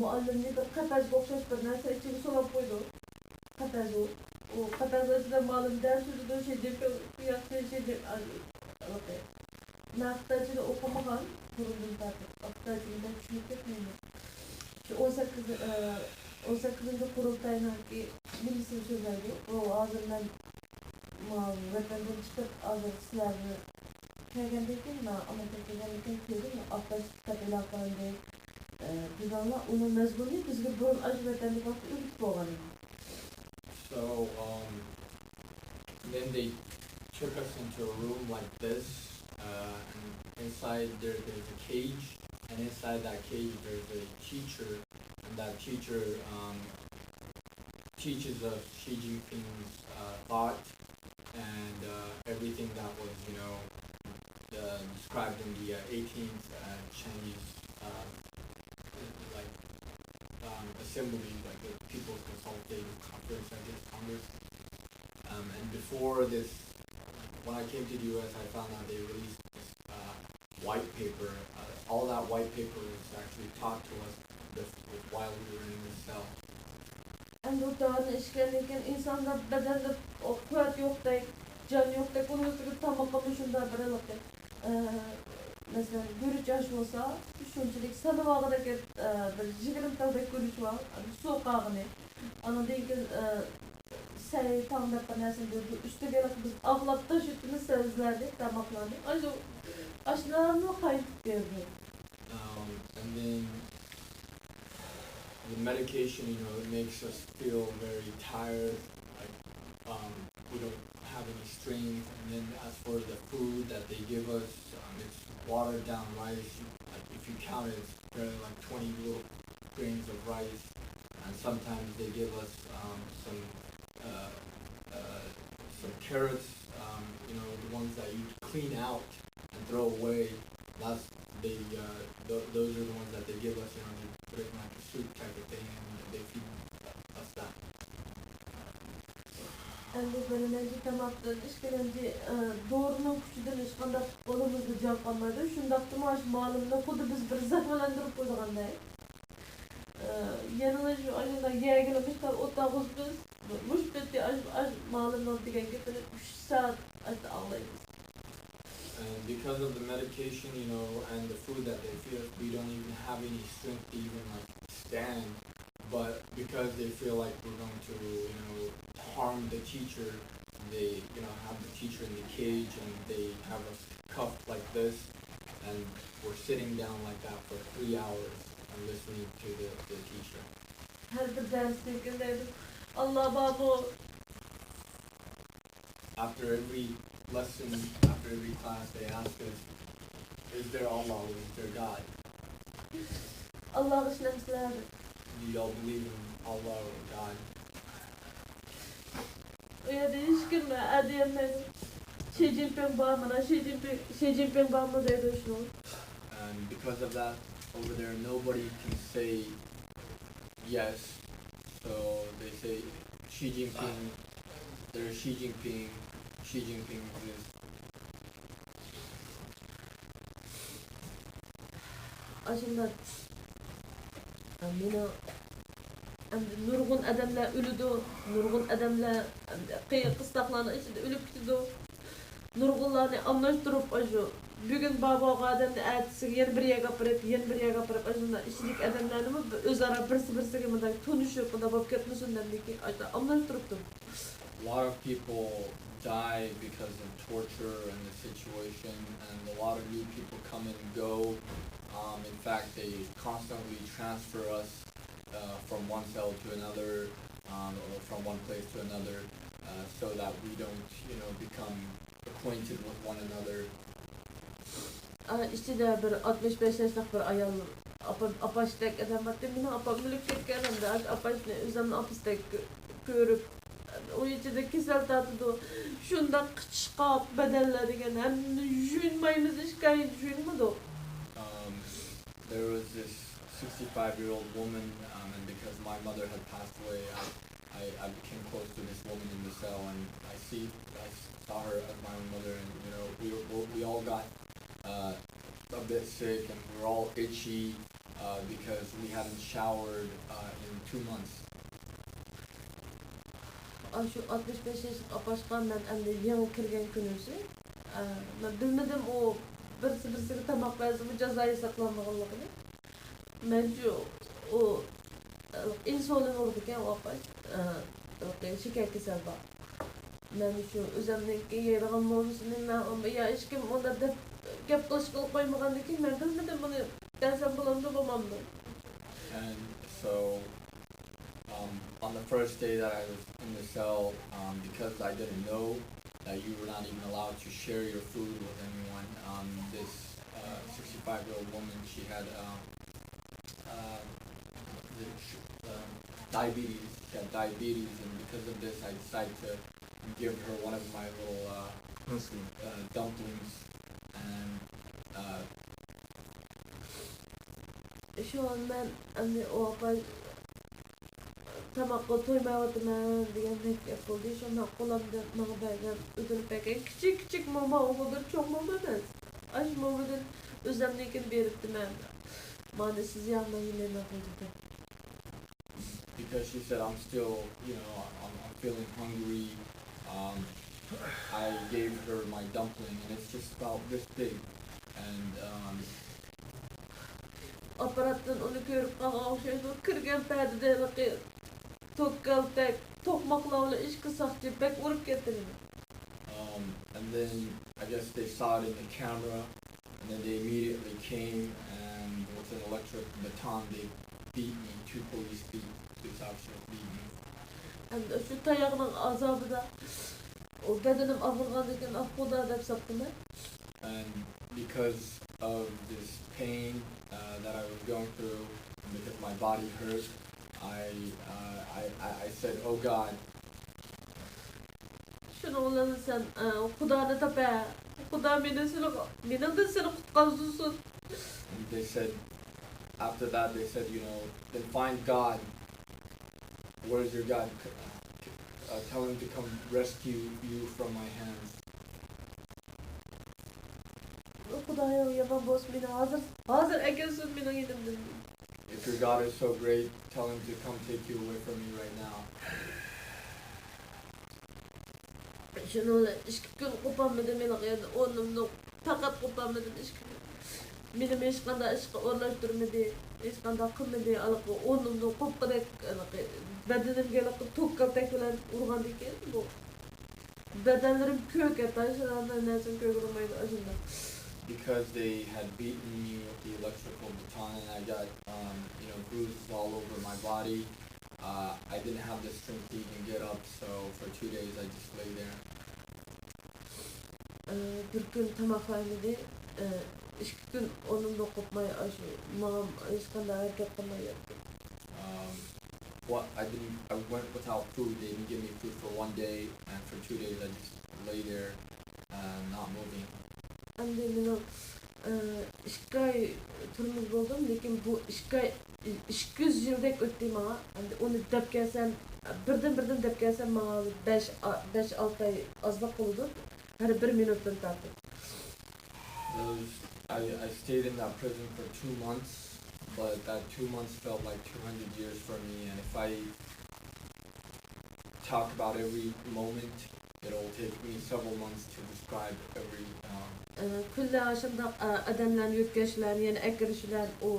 مۇئەللىمنى بىر قەپەسكە ئوخشاش بىر نەرسە ئىچىگە سولاپ قويدۇ. قەپەس ئۇ. ئۇ قەپەس ئىچىدە مۇئەللىم دەرس ئۆتىدۇ، شىددىي ياخشى شىددىي. مەن خىتايچىنى ئوقۇمىغان بۇرۇندىن تارتىپ، خىتايچىنى بەك چۈشىنىپ كەتمەيمەن. شۇ ئون سەككىز، ئون سەككىزىنچى قۇرۇلتاينىڭكى نېمىسىنى سۆزلەيدۇ. ئۇ ھازىر مەن ۋەتەندىن چىقىپ، ھازىر سىلەرنى كەلگەندىن كېيىن، مەن ئامېرىكىغا كەلگەندىن كېيىن كۆردۈم، ئاپتاش دەپ ئېلان قىلىندى. بىزنىڭلا ئۇنىڭ مەزمۇنىنى بىزگە بۇرۇن ئاشۇ ۋەتەندىكى ۋاقىتتا ئۆگىتىپ بولغان ئىدى. So, um, then they took us into a room like this, uh, and inside there, there's a cage, and inside that cage, there's a teacher, and that teacher, um, teaches us Xi Jinping's uh, thought and uh, everything that was, you know, uh, described in the uh, eighteenth uh, Chinese uh, like um, assembly, like the People's Consultative Conference, I guess, Congress. Um, and before this, when I came to the U S, I found out they released this uh, white paper. Uh, all that white paper was actually taught to us while we were in this cell. ئەمدى ئۇ دارىنى ئىچكەندىن كېيىن ئىنساندا بەدەندە قۇۋۋەت يوقتەك، جان يوقتەك، ئۇنىڭ ئۈستىگە تامىقىمۇ شۇنداق بىر ھېلىقى، مەسىلەن، گۈرۈچ ئاش بولسا، شۇنچىلىك سانىۋالغۇدەك بىر يىگىرمە تالدەك گۈرۈچ بار، سۇ قالغىنى. ئاندىن كېيىن سەي تاڭ دەپ بىر نەرسىنى بېرىدۇ. ئۈستىگە بىز ئاقلاپ تاشلىۋېتىمىز سەۋزىلەرنى، تاماقلارنى. ئاشۇ ئاشۇلارنى قايتىپ بېرىدۇ. Um, and then the medication, you know, it makes us feel very tired, like um, we don't have any strength. And then as for the food that they give us, um, it's watered down rice. You, like if you count it, it's barely like twenty little grains of rice. And sometimes they give us um, some uh, uh, some carrots, um, you know, the ones that you clean out and throw away. That's they uh, th- those are the ones that they give us. You know, they put it in like a soup type of thing, and they feed us that. ئەمدى بىرىنچى تاماقتىن، ئىككىنچى، ئە، دورىنىڭ كۈچىدىن ھېچقانداق قولىمىزدا جان قالمايدۇ. شۇنداقتىمۇ ئاشۇ مالىمنى خۇددى بىز بىر زەخىملەندۈرۈپ قويىدىغاندەك. ئە، يەنىلا شۇ ئاشۇنداق يەرگىلا مۇشتاق ئولتۇرغۇزىمىز. مۇشۇ پېتى ئاش، ئاش مالىمنىڭ دېگەن گېپىنى ئۈچ سائەت ئاشۇنداق ئاڭلايمىز. And because of the medication, you know, and the food that they feed us, we don't even have any strength to even, like, stand. But because they feel like we're going to, you know, harm the teacher, they, you know, have the teacher in the cage and they have us cuffed like this, and we're sitting down like that for three hours and listening to the, the teacher. ھەر بىر دەرستىن كېيىن دەيدۇ، ئاللا بارمۇ؟ After every lesson, after every class, they ask us, "Is there Allah? Is there God?" ئاللاغا ئىشىنەمسىلەر؟ Do y'all believe in Allah or God? ئۇ يەردە ھېچكىم ئەدىيەلمەيدۇ. شى جىنپىڭ بارمۇ؟ شى جىنپىڭ، شى جىنپىڭ بارمۇ دەيدۇ شۇ. And because of that, over there, nobody can say yes. So they say Xi Jinping, there's Xi Jinping, Xi Jinping exists. ئاشۇنداق. مېنىڭ ئەمدى نۇرغۇن ئادەملەر ئۆلىدۇ، نۇرغۇن ئادەملەر قىستاقلارنىڭ ئىچىدە ئۆلۈپ كېتىدۇ. نۇرغۇنلارنى ئالماشتۇرۇپ، ئاشۇ بۈگۈن بار بولغان ئادەمنى ئەتىسىگە يەنە بىر يەرگە ئاپىرىپ، يەنە بىر يەرگە ئاپىرىپ، ئاشۇنداق ئىچىدىكى ئادەملەرنىمۇ ئۆزئارا بىرسى بىرسىگە مۇنداق تونۇشۇپ، مۇنداق بولۇپ كەتمىسۇن دەمدىكىن، ئاشۇنداق ئالماشتۇرۇپتۇ. A lot of people die because of torture and the situation, and a lot of new people come and go. Um, in fact, they constantly transfer us uh, from one cell to another, um, or from one place to another, uh, so that we don't, you know, become acquainted with one another. ئىچىدە بىر ئاتمىش بەش ياشلىق بىر ئايال، ئاپا، ئاپاشتەك ئادەم بارتى. مېنىڭ ئاپام ئۆلۈپ كەتكەن ھەمدە ئاشۇ ئاپاشنى ئۆزۈمنىڭ ئاپىسىدەك كۆ-، كۆرۈپ، ئۇ ئىچىدە كېسەل تارتىدۇ. شۇنداق قىچىشقاق بەدەنلەر دېگەن، ھەممىنى يۇيۇنمايمىز، ھېچكاينى يۇيۇنمىدۇق. Um, there was this sixty-five-year-old woman, um, and because my mother had passed away, I, I, I became close to this woman in the cell, and I see, I saw her as my own mother, and, you know, we, we, we all got uh, a bit sick, and we were all itchy uh, because we hadn't showered uh, in two months. ئاشۇ ئاتمىش بەش ياشلىق ئاپاشقا مەن ئەمدى يېڭى كىرگەن كۈنۈسى، ئە، مەن بىلمىدىم ئۇ بىرسى بىرسىگە تاماق بەرسىمۇ جازا ھېسابلانمىغانلىقىنى. مەنچۇ ئۇ ئىنسۇلىن ئۇرىدىكەن ئۇ ئاپاش، ئە، شېكەر كېسەل بار. مەن شۇ ئۆزۈمنىڭكى يەيدىغان نومىسىنى مەن يا ھېچكىم ئۇنداق دەپ گەپ قىلىشقىلى قويمىغاندىكىن، مەن بىلمىدىم بۇنى دەسەم بولامدۇ، بولمامدۇ. And so, um, on the first day that I was in the cell, um, because I didn't know that you were not even allowed to share your food with anyone, um, this uh, sixty-five-year-old woman, she had um, uh, the sh- um, diabetes. She had diabetes, and because of this, I decided to give her one of my little uh, uh, dumplings. And uh, شۇڭا مەن ئەمدى ئۇ ئاپا تاماققا تويمايۋاتىمەن دېگەندەك گەپ بولدى. شۇنداق قولۇمدىن ماڭا بەرگەن، ئۆتۈنۈپ بەرگەن كىچىك كىچىك موما، ئۇمۇ بىر چوڭ موما ئەمەس. ئاشۇ مومىدىن ئۆزۈمنىڭكىنى بېرىپتىمەن. مانا سىز يەڭ، مەن يېمەيمەن دېدى. Because she said, "I'm still, you know, I'm, I'm feeling hungry." Um, I gave her my dumpling, and it's just about this big. And um, ئاپپاراتتىن ئۇنى كۆرۈپ قالغان ئوخشايدۇ. كىرگەن پەدىدە ھېلىقى توك كالتەك، توقماقلار بىلەن ئىككى ساقچى بەك ئۇرۇپ كەتتى مېنى. Um, and then I guess they saw it in the camera, and then they immediately came, and with an electric baton, they beat me. Two police beat, police officers beat me. ئەمدى شۇ تاياقنىڭ ئازابىدا ئۇ بەدىنىم ئاغرىغاندىكىن، ئاھ خۇدا دەپ ساپتىمەن. And because of this pain uh, that I was going through, and because my body hurt, I, uh, I, I, I said, "Oh God." شۇنىڭ بىلەن سەن، ئە، خۇدانى تاپە. خۇدا مېنى سېنىڭ، مېنىڭدىن سېنى قۇتقۇزسۇن. And they said, after that, they said, you know, "Then find God. Where's your God?" Uh, tell him to come rescue you from my hands. خۇدايىم يامان بولسا مېنى ھازىر، ھازىر ئەكەلسۇن مېنىڭ يېنىمدىن. If your God is so great, tell him to come take you away from me right now. شۇنىڭ بىلەن ئىككى كۈن قوپالمىدىم ھېلىقى يەردە ئورنۇمدىن، پەقەت قوپالمىدىم ئىككى كۈن. مېنىمۇ ھېچقانداق ئىشقا ئورۇنلاشتۇرمىدى، ھېچقانداق قىلمىدى. ھېلىقى ئورنۇمدىن قوپقۇدەك، ھېلىقى بەدىنىمگە ھېلىقى توك كالتەك بىلەن ئۇرغاندىكىن بۇ بەدەنلىرىم كۆككە تاشلىنىپ، نەرسىنى كۆرگىلى بولمايدۇ ئاشۇنداق. Because they had beaten me with the electrical baton and I got, um, you know, bruises all over my body. Uh, I didn't have the strength to even get up, so for two days I just lay there. ئى، بىر كۈن تاماقلانمىدى. ئى، ئىككى كۈن ئورنۇمدىن قوپماي، ئاشۇ ماڭام ھېچقانداق ھەرىكەت قىلماي ياتتىم. Um, what I didn't, I went without food. They didn't give me food for one day, and for two days I just lay there, uh, not moving. ئەمدى مېنىڭ، ئى، ئىككى ئاي تۈرمىدە بولدۇم، لېكىن بۇ ئىككى ئاي ئىككى يۈز يىلدەك ئۆتتى ماڭا. ئەمدى ئۇنى دەپ كەلسەم، بىردىن بىردىن دەپ كەلسەم، ماڭا بەش، بەش ئالتە ئاي ئازلىق بولىدۇ. ھەر بىر مىنۇتتىن تارتىپ. Those, I, I stayed in that prison for two months, but that two months felt like two hundred years for me. And if I talk about every moment, it'll take me several months to describe every. Um, ئى، كۈندە ئاشۇنداق، ئى، ئادەملەرنى يۆتكەش بىلەن، يەنە ئەكىرىش بىلەن ئۇ،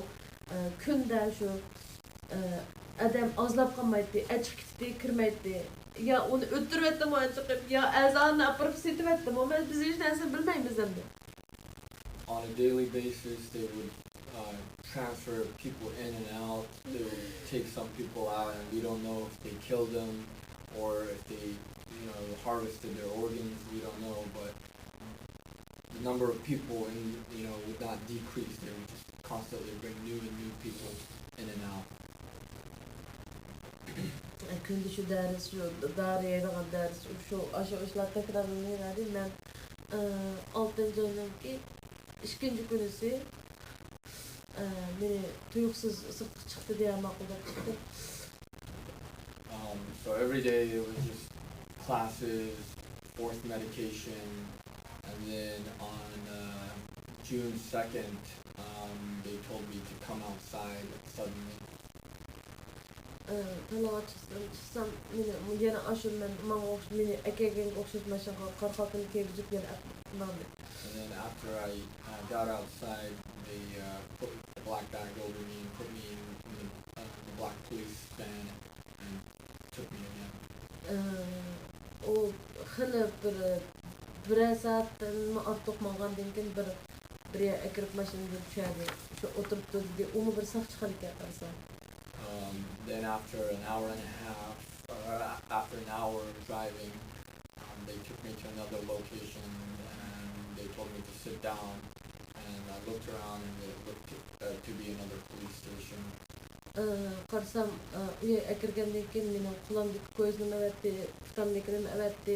ئى، كۈندە شۇ، ئى، ئادەم ئازلاپ قالمايتتى، ئاچىقىپ كېتىپ كىرمەيتتى. يا ئۇنى ئۆلتۈرۈۋەتتىمۇ ئاچىقىپ، يا ئەزانى ئاپىرىپ سېتىۋەتتىمۇ. مەن، بىز ھېچ نەرسىنى بىلمەيمىز ئەمدى. on a daily basis, they would, uh, transfer people in and out. They would take some people out, and we don't know if they killed them or if they, you know, harvested their organs. We don't know, but the number of people in, you know, would not decrease. They would just constantly bring new and new people in and out. كۈندە شۇ دەرس، شۇ دارى يەيدىغان دەرس، شۇ، ئاشۇ ئىشلار تەكرارلىنىۋەردى. مەن، ئى، ئالتىنچى ئاينىڭكى ئىككىنچى كۈنىسى، ئى، مېنى تۇيۇقسىز سىرتقا چىق دېدى، ماقۇل دەپ چىقتىم. Um, so every day it was just classes, forced medication, and then on, uh, June second, um, they told me to come outside suddenly. ئى، تالاغا چىقسام، چىقسام، مېنى يەنە ئاشۇ مەن، ماڭا ئوخش-، مېنى ئەكەلگەنگە ئوخشاش ماشىنىغا قارا خالتىنى كىيگۈزۈپ يەنە ئەپ ماڭدى. And then after I, uh, got outside, they, uh, put a black bag over me and put me in, in the, uh, the black police van and took me again. ئى، ئۇ خېلى بىر، بىرەر سائەتتىنمۇ ئارتۇق ماڭغاندىن كېيىن بىر، بىر يەر ئەكىرىپ ماشىنىدىن چۈشۈردى. شۇ ئولتۇرۇپ تۇر دېدى. ئۇمۇ بىر ساقچىخانا ئىكەن قارىسام. Um, then after an hour and a half, or a- after an hour of driving, um, they took me to another location and they told me to sit down. And I looked around and it looked to, uh, to be another police station. ئى، قارىسام، ئى، ئۇ يەرگە ئەكىرگەندىن كېيىن مېنىڭ قولۇمدىكى كويزىنىمۇ ئەۋەتتى، پۇتۇمدىكىنىمۇ ئەۋەتتى،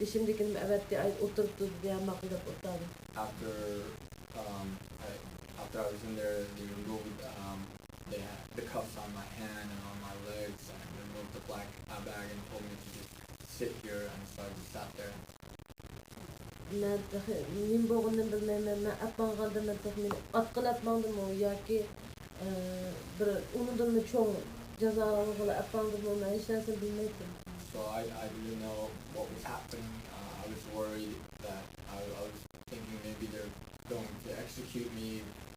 بېشىمدىكىنىمۇ ئەۋەتتى. ئاي، ئولتۇرۇپ تۇر دېدى، ھە، ماقۇل دەپ ئولتۇردۇم. After, um, I, after I was in there, they removed, um, they had the cuffs on my hand and on my legs and removed the black, uh, bag and told me to just sit here, and so I just sat there. مەن تېخى نېمە بولغىنىنى بىلمەيمەن. مەن ئەپ ماڭغاندا مەن تېخى مېنى ئاتقىلى ئەپ ماڭدىمۇ ياكى، ئى، بىر ئۇنىڭدىنمۇ چوڭ جازا ئالغىلى ئەپ ماڭدىمۇ، مەن ھېچ نەرسىنى بىلمەيتتىم. So I, I didn't know what was happening. Uh, I was worried that I, I was thinking maybe they're going to execute me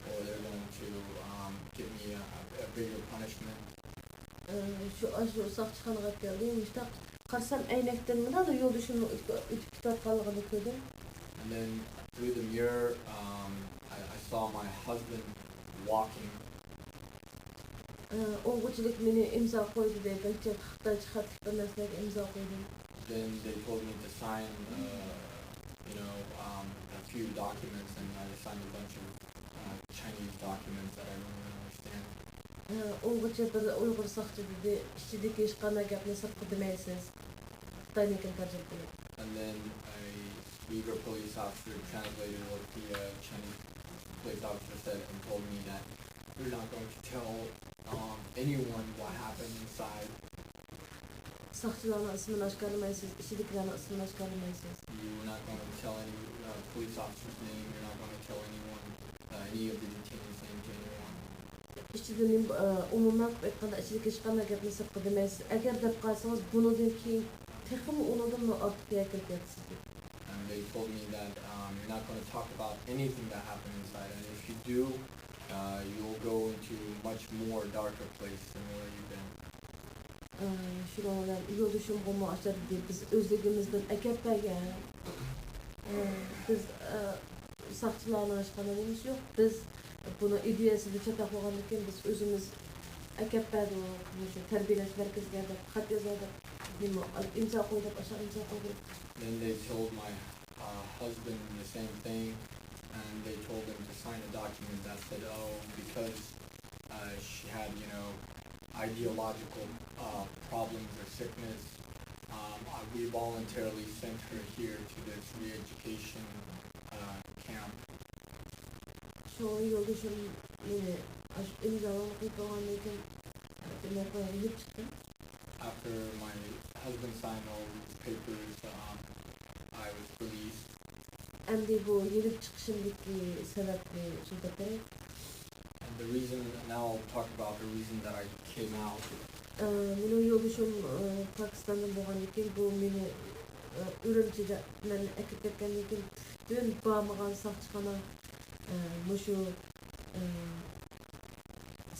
or they're going to, um, give me a, a bigger punishment. ئى، شۇ، ئاشۇ ساقچىخانىغا كەلدى. مۇشۇنداق قارىسام، ئەينەكتىن مۇنداق يولدىشىمنىڭ ئۆتۈپ، ئۆتۈپ كېتىۋاتقانلىقىنى كۆردۈم. And then through the mirror, um, I, I saw my husband walking. ئى، ئوڭغۇچىلىك مېنى ئىمزا قوي دېدى. بەك جىق خىتايچە خەتلىك بىر نەرسىلەرگە ئىمزا قويدۇم. Then they told me to sign, uh, you know, um, a few documents, and I signed a bunch of, uh, Chinese documents that I don't really understand. ئى، ئوڭغۇچە بىر ئۇيغۇر ساقچى دېدى، ئىچىدىكى ھېچقانداق گەپنى سىرتقا دېمەيسىز. خىتاينىڭكىنى تەرجىمە قىلىپ. And then a Uyghur police officer translated what the, uh, Chinese police officer said and told me that you're not going to tell, um, anyone what happened inside. ساقچىلارنىڭ ئىسمىنى ئاشكارىلىمايسىز، ئىچىدىكىلەرنىڭ ئىسمىنى ئاشكارىلىمايسىز. You're not going to tell any uh, police officer's name. You're not going to tell anyone, uh, any of the detainees' name to anyone. ئىچىدە نېمە، ئە، ئومۇمەن قىلىپ ئېيتقاندا، ئىچىدىكى ھېچقانداق گەپنى سىرتقا دېمەيسىز. ئەگەر دەپ قالسىڭىز، بۇنىڭدىن كېيىن تېخىمۇ ئۇنىڭدىنمۇ ئارتۇق يەكۈنگە كېلىپ كېتىسىز دېدى. And they told me that um, you're not going to talk about anything that happened inside, and if you do, uh, you'll go into much more darker place than where you've been. ئە، شۇنىڭ بىلەن يولدىشىمغىمۇ ئاشۇ دېدى، بىز ئۆزلۈكىمىزدىن ئەكەپ بەرگەن. ئە، بىز، ئە، ساقچىلارنىڭ ھېچقانداق نېمىسى يوق. بىز بۇنىڭ ئىدىيەسىدىن چەتنەپ قالغاندىن كېيىن بىز ئۆزىمىز ئەكەپ بەردۇق، مۇشۇ تەربىيەلەش مەركىزىگە دەپ خەت يازاي دەپ، نېمە، ئىمزا قوي دەپ، ئاشۇ ئىمزا قويدۇق. Then they told my uh, husband the same thing, and they told him to sign a document that said, oh, because uh, she had, you know, ideological uh, problems or sickness, um, uh, we voluntarily sent her here to this re-education uh, camp. شۇڭا يولدىشىم مېنى ئاشۇ ئىمزاڭنى قويۇپ بولغاندىن كېيىن، دېمەك، مەن ئېلىپ چىقتىم. After my husband signed all these papers, um, I was released. ئەمدى بۇ يېنىپ چىقىشىمدىكى سەۋەبنى سۆزلەپ بېرەي. And the reason, now I'll talk about the reason that I came out. ئە، مېنىڭ يولدىشىم، ئە، پاكىستاندىن بولغاندىن كېيىن، بۇ مېنى، ئە، ئۈرۈمچىدە مەن ئەكىرىپ كەتكەندىن كېيىن پۈتۈن بارمىغان ساقچىخانا، ئە، مۇشۇ، ئە،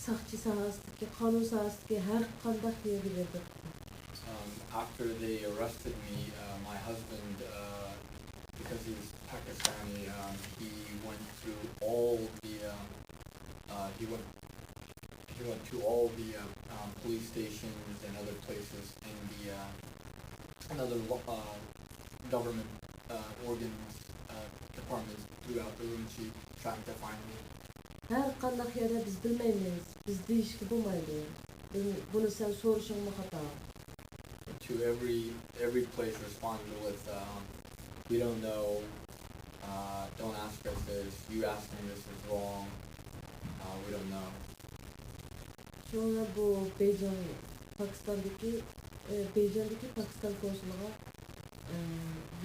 ساقچى ساھەسىدىكى، قانۇن ساھەسىدىكى ھەر قانداق يەرگە بېرىپ بېقىپتۇ. Um, after they arrested me, uh, my husband, uh, because he's Pakistani, um, he went through all the, um, uh, he went, he went to all the uh, um, police stations and other places in the uh, and other uh, government uh, organs, uh, departments throughout Urumqi trying to find me. ھەر قانداق يەردە بىز بىلمەيمىز، بىز دېيىشكە بولمايدۇ. بۇنى سەن سورىشىڭمۇ خاتا. To every every place responded with, um, we don't know, uh, don't ask us this, you asking this is wrong, uh, we don't know. شۇڭا بۇ بېيجىڭ، پاكىستاندىكى، ئى، بېيجىڭدىكى پاكىستان كونسۇلىغا، ئى،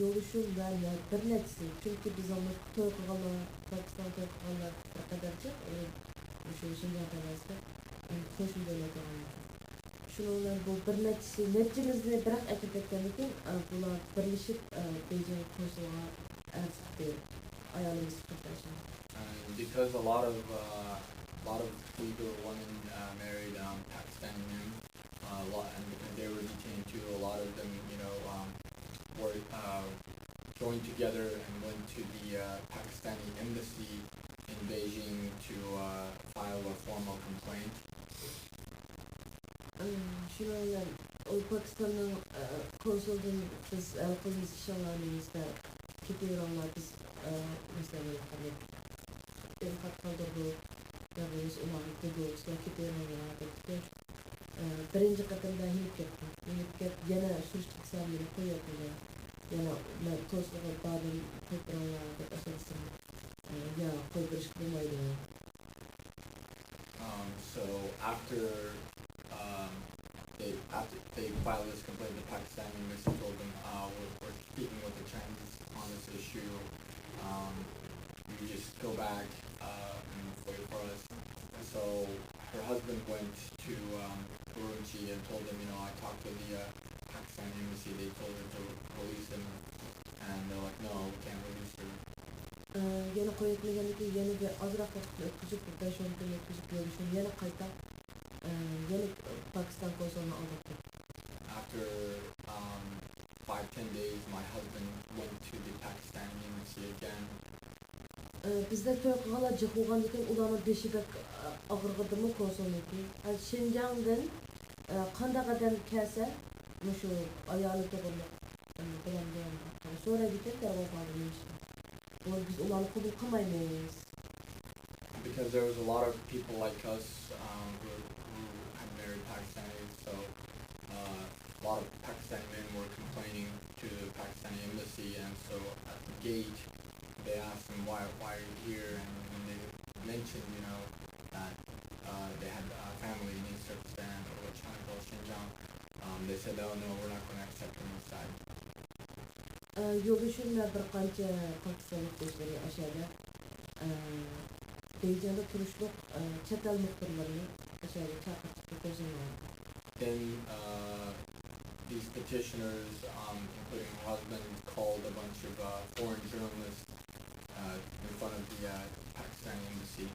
يولدىشىم ۋە نە-، بىر نەچچىسى، چۈنكى بىزنىڭ توي قىلغانلار، پاكىستانغا توي قىلغانلار بىر قەدەر جىق، ئى، مۇشۇ شىنجاڭ تەۋەسىدە، ئى، قوشنا دۆلەت بولغان. شۇنىڭ بىلەن بۇ بىر نەچچىسى، نەچچىمىزنى بىراق ئەكىرىپ كەتكەندىن كېيىن، ئى، بۇلار بىرلىشىپ، ئى، بېيجىڭ كونسۇلىغا ئەرز قىلدى. ئايالىمىز قاتناشمىدى. And because a lot of uh, a lot of Uyghur women uh, married um, Pakistani men, uh, a lot, and because they were detained too, a lot of them, you know, um, were uh, joined together and went to the uh, Pakistani embassy in Beijing to uh, file a formal complaint. ئىم، شۇنىڭ بىلەن ئۇ پاكىستاننىڭ، ئە، كونسۇلىدىن بىز ھەل قىلىمىز ئىشىڭلارنى دېسە، كېتىۋېرىڭلار، بىز، ئە، مەسىلەن، بىر خەت قالدۇردۇق، يا بولمىسا ئۇلارغا دېدۇق، سىلەر كېتىۋېرىڭلار دەپتۇ. ئە، بىرىنچى قېتىمدا يېنىپ كەتتى. يېنىپ كەپ، يەنە سۈرۈشتە قىلسام مېنى قويۇۋەتمىدى. يەنە مەن كونسۇلغا باردىم، قويۇپ بېرىڭلار دەپ ئاشۇ دېسەم، ئە، يا، قويۇپ بېرىشكە بولمايدۇ. Um, so after um, they after they filed this complaint, the Pakistani embassy told them, uh, we're, we're speaking with the Chinese on this issue. Um, you just go back uh, and wait for us. And so her husband went to um, Urumqi and told them, you know, I talked to the uh, Pakistani embassy. They told her to release him, and they're like, no, we can't release her. ئە، يەنە قويۇۋەتمىگەندىكىن يەنە بىر ئازراق ۋاقىتنى ئۆتكۈزۈپ، بىر بەش-ئون كۈننى ئۆتكۈزۈپ، يولدىشىم يەنە قايتا، ئە، يەنە پاكىستان كونسۇلىنىڭ ئالدىغا كەتتى. After um, five, ten days, my husband went to the Pakistani embassy again. ئە، بىزدە توي قىلغانلار جىق بولغاندىكىن ئۇلارنىڭ بېشى بەك، ئە، ئاغرىغىنىدىمۇ كونسۇلنىڭكى. ئە، شىنجاڭدىن، ئە، قانداق ئادەم كەلسە، مۇشۇ ئايالى توغرىلىق، ئە، بىلەن بىلەن سورايدىكەن دەرۋازىنىڭ ئالدىدا. بۇ بىز ئۇلارنى قوبۇل قىلمايمىز. Because there was a lot of people like us um, who, who had married Pakistanis, so uh, a lot of Pakistani men were complaining to the Pakistani embassy, and so at the gate they asked them why why are you here, and when they mentioned, you know, that uh, they had uh, family in East Turkestan or what China calls Xinjiang, Um, they said, "Oh no, we're not going to accept him inside." ئە، يولدىشىم ۋە بىر قانچە پاكىستانلىق دوستلىرى ئاشۇ يەردە، ئە، بېيجىڭدا تۇرۇشلۇق، ئە، چەت ئەل مۇخبىرلىرىنى ئاشۇ يەرگە چاقىرتىپتۇ، كۆرسەڭلار. Then uh, these petitioners, um, including her husband, called a bunch of uh, foreign journalists uh, in front of the uh, Pakistani embassy.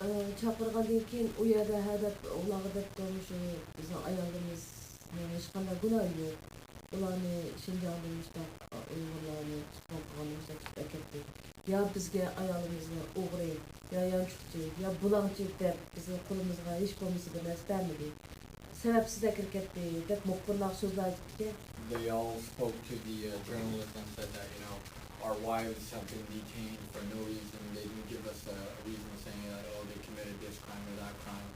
ئە، چاقىرغاندىن كېيىن ئۇ يەردە ھە دەپ، ئۇلارغا دەپتۇ، مۇشۇ بىزنىڭ ئاياللىرىمىزنىڭ ھېچقانداق گۇناھى يوق. ئۇلارنى شىنجاڭدىن مۇشۇنداق ئۇيغۇرلارنى تۇتقۇن قىلغاندا مۇشۇنداق تۇتۇپ ئەكەتتى. يا بىزگە ئايالىمىزنى ئوغرى، يا يانچۇقچى، يا بۇلاڭچى دەپ بىزنىڭ قولىمىزغا ھېچ بولمىسا بىر نەرسە بەرمىدى. سەۋەبسىز ئەكىرىپ كەتتى دەپ مۇخبىرلارغا سۆزلەر ئېيتىپتىكەن. They all spoke to the uh, journalist and said that, you know, our wives have been detained for no reason. They didn't give us a reason saying that, oh, they committed this crime or that crime.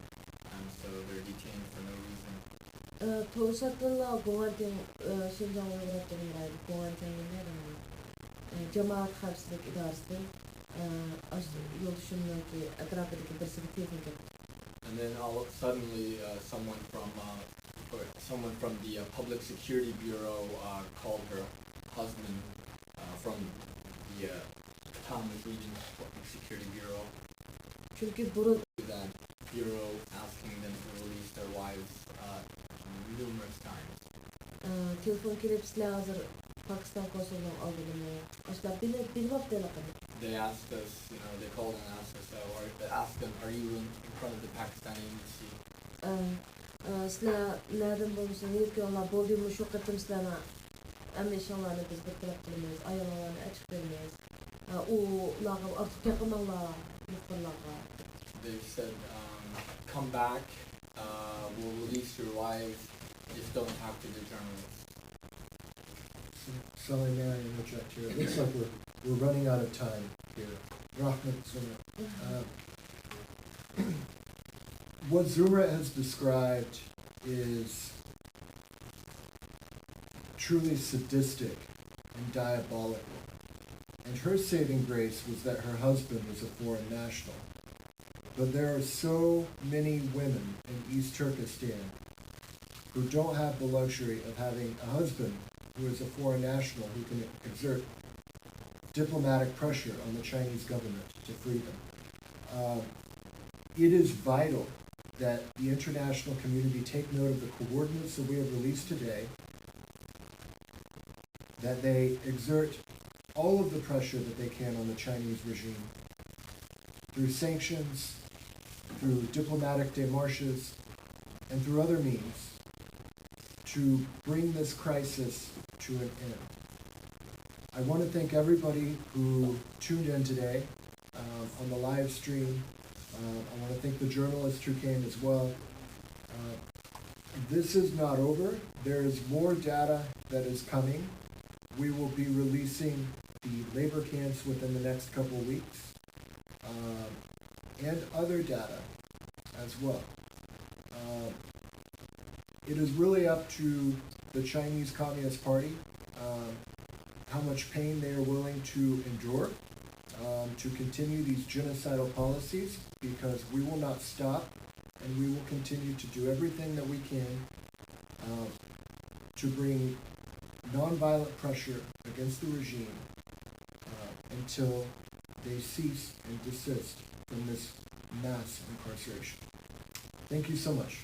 And so they're detained for no reason. ئە، توساتتىنلا گۇڭئەنتىڭ، ئە، شىنجاڭ ئۇيغۇر ئاپتونوم رايونى گۇڭئەنتىڭ نېمە دەيدۇ؟ ئە، جامائەت خەۋپسىزلىك ئىدارىسىدىن، ئە، ئاشۇ يولدىشىمنىڭكى ئەتراپىدىكى بىرسىگە تېلېفون كەپتۇ. And then all suddenly, uh, someone from uh, someone from the uh, Public Security Bureau uh, called her husband uh, from the uh, Autonomous Region Public Security Bureau. چۈنكى بۇرۇن That bureau asking them to release their wives uh, numerous times. ئە، تېلېفون كېلىپ، سىلەر ھازىر پاكىستان كونسۇلىنىڭ ئالدىدىمۇ؟ ئاشۇنداق بىلىپ، بىلىۋاپتۇ ھېلىقىنى. They asked us, you know, they called and asked us, uh, or asked them, are you in, in front of the Pakistani embassy? ئە، ئە، سىلەر نەدىن بولمىسۇن، يېتىپ كېلىڭلار، بولدى، مۇشۇ قېتىم سىلەرنىڭ ھەممە ئىشىڭلارنى بىز بىر تەرەپ قىلىمىز، ئايالىڭلارنى ئەچىقىپ بېرىمىز. ئە، ئۇلارغا ئارتۇق گەپ قىلماڭلار، مۇخبىرلارغا. They said, um, come back, uh, we'll release your wives, just don't talk to the journalists. So, Sally, may I interject here? It looks like we're, we're running out of time here. Rahmat Zuma. Uh, what Zumra has described is truly sadistic and diabolical. And her saving grace was that her husband was a foreign national. But there are so many women in East Turkestan who don't have the luxury of having a husband who is a foreign national who can exert diplomatic pressure on the Chinese government to free them. Um, it is vital that the international community take note of the coordinates that we have released today, that they exert all of the pressure that they can on the Chinese regime through sanctions, through diplomatic démarches, and through other means to bring this crisis to an end. I want to thank everybody who tuned in today um, on the live stream. Uh, I want to thank the journalists who came as well. Uh, this is not over. There is more data that is coming. We will be releasing the labor camps within the next couple of weeks um, and other data as well. Um, it is really up to the Chinese Communist Party um, how much pain they are willing to endure um, to continue these genocidal policies, because we will not stop and we will continue to do everything that we can um, to bring nonviolent pressure against the regime uh, until they cease and desist from this mass incarceration. Thank you so much.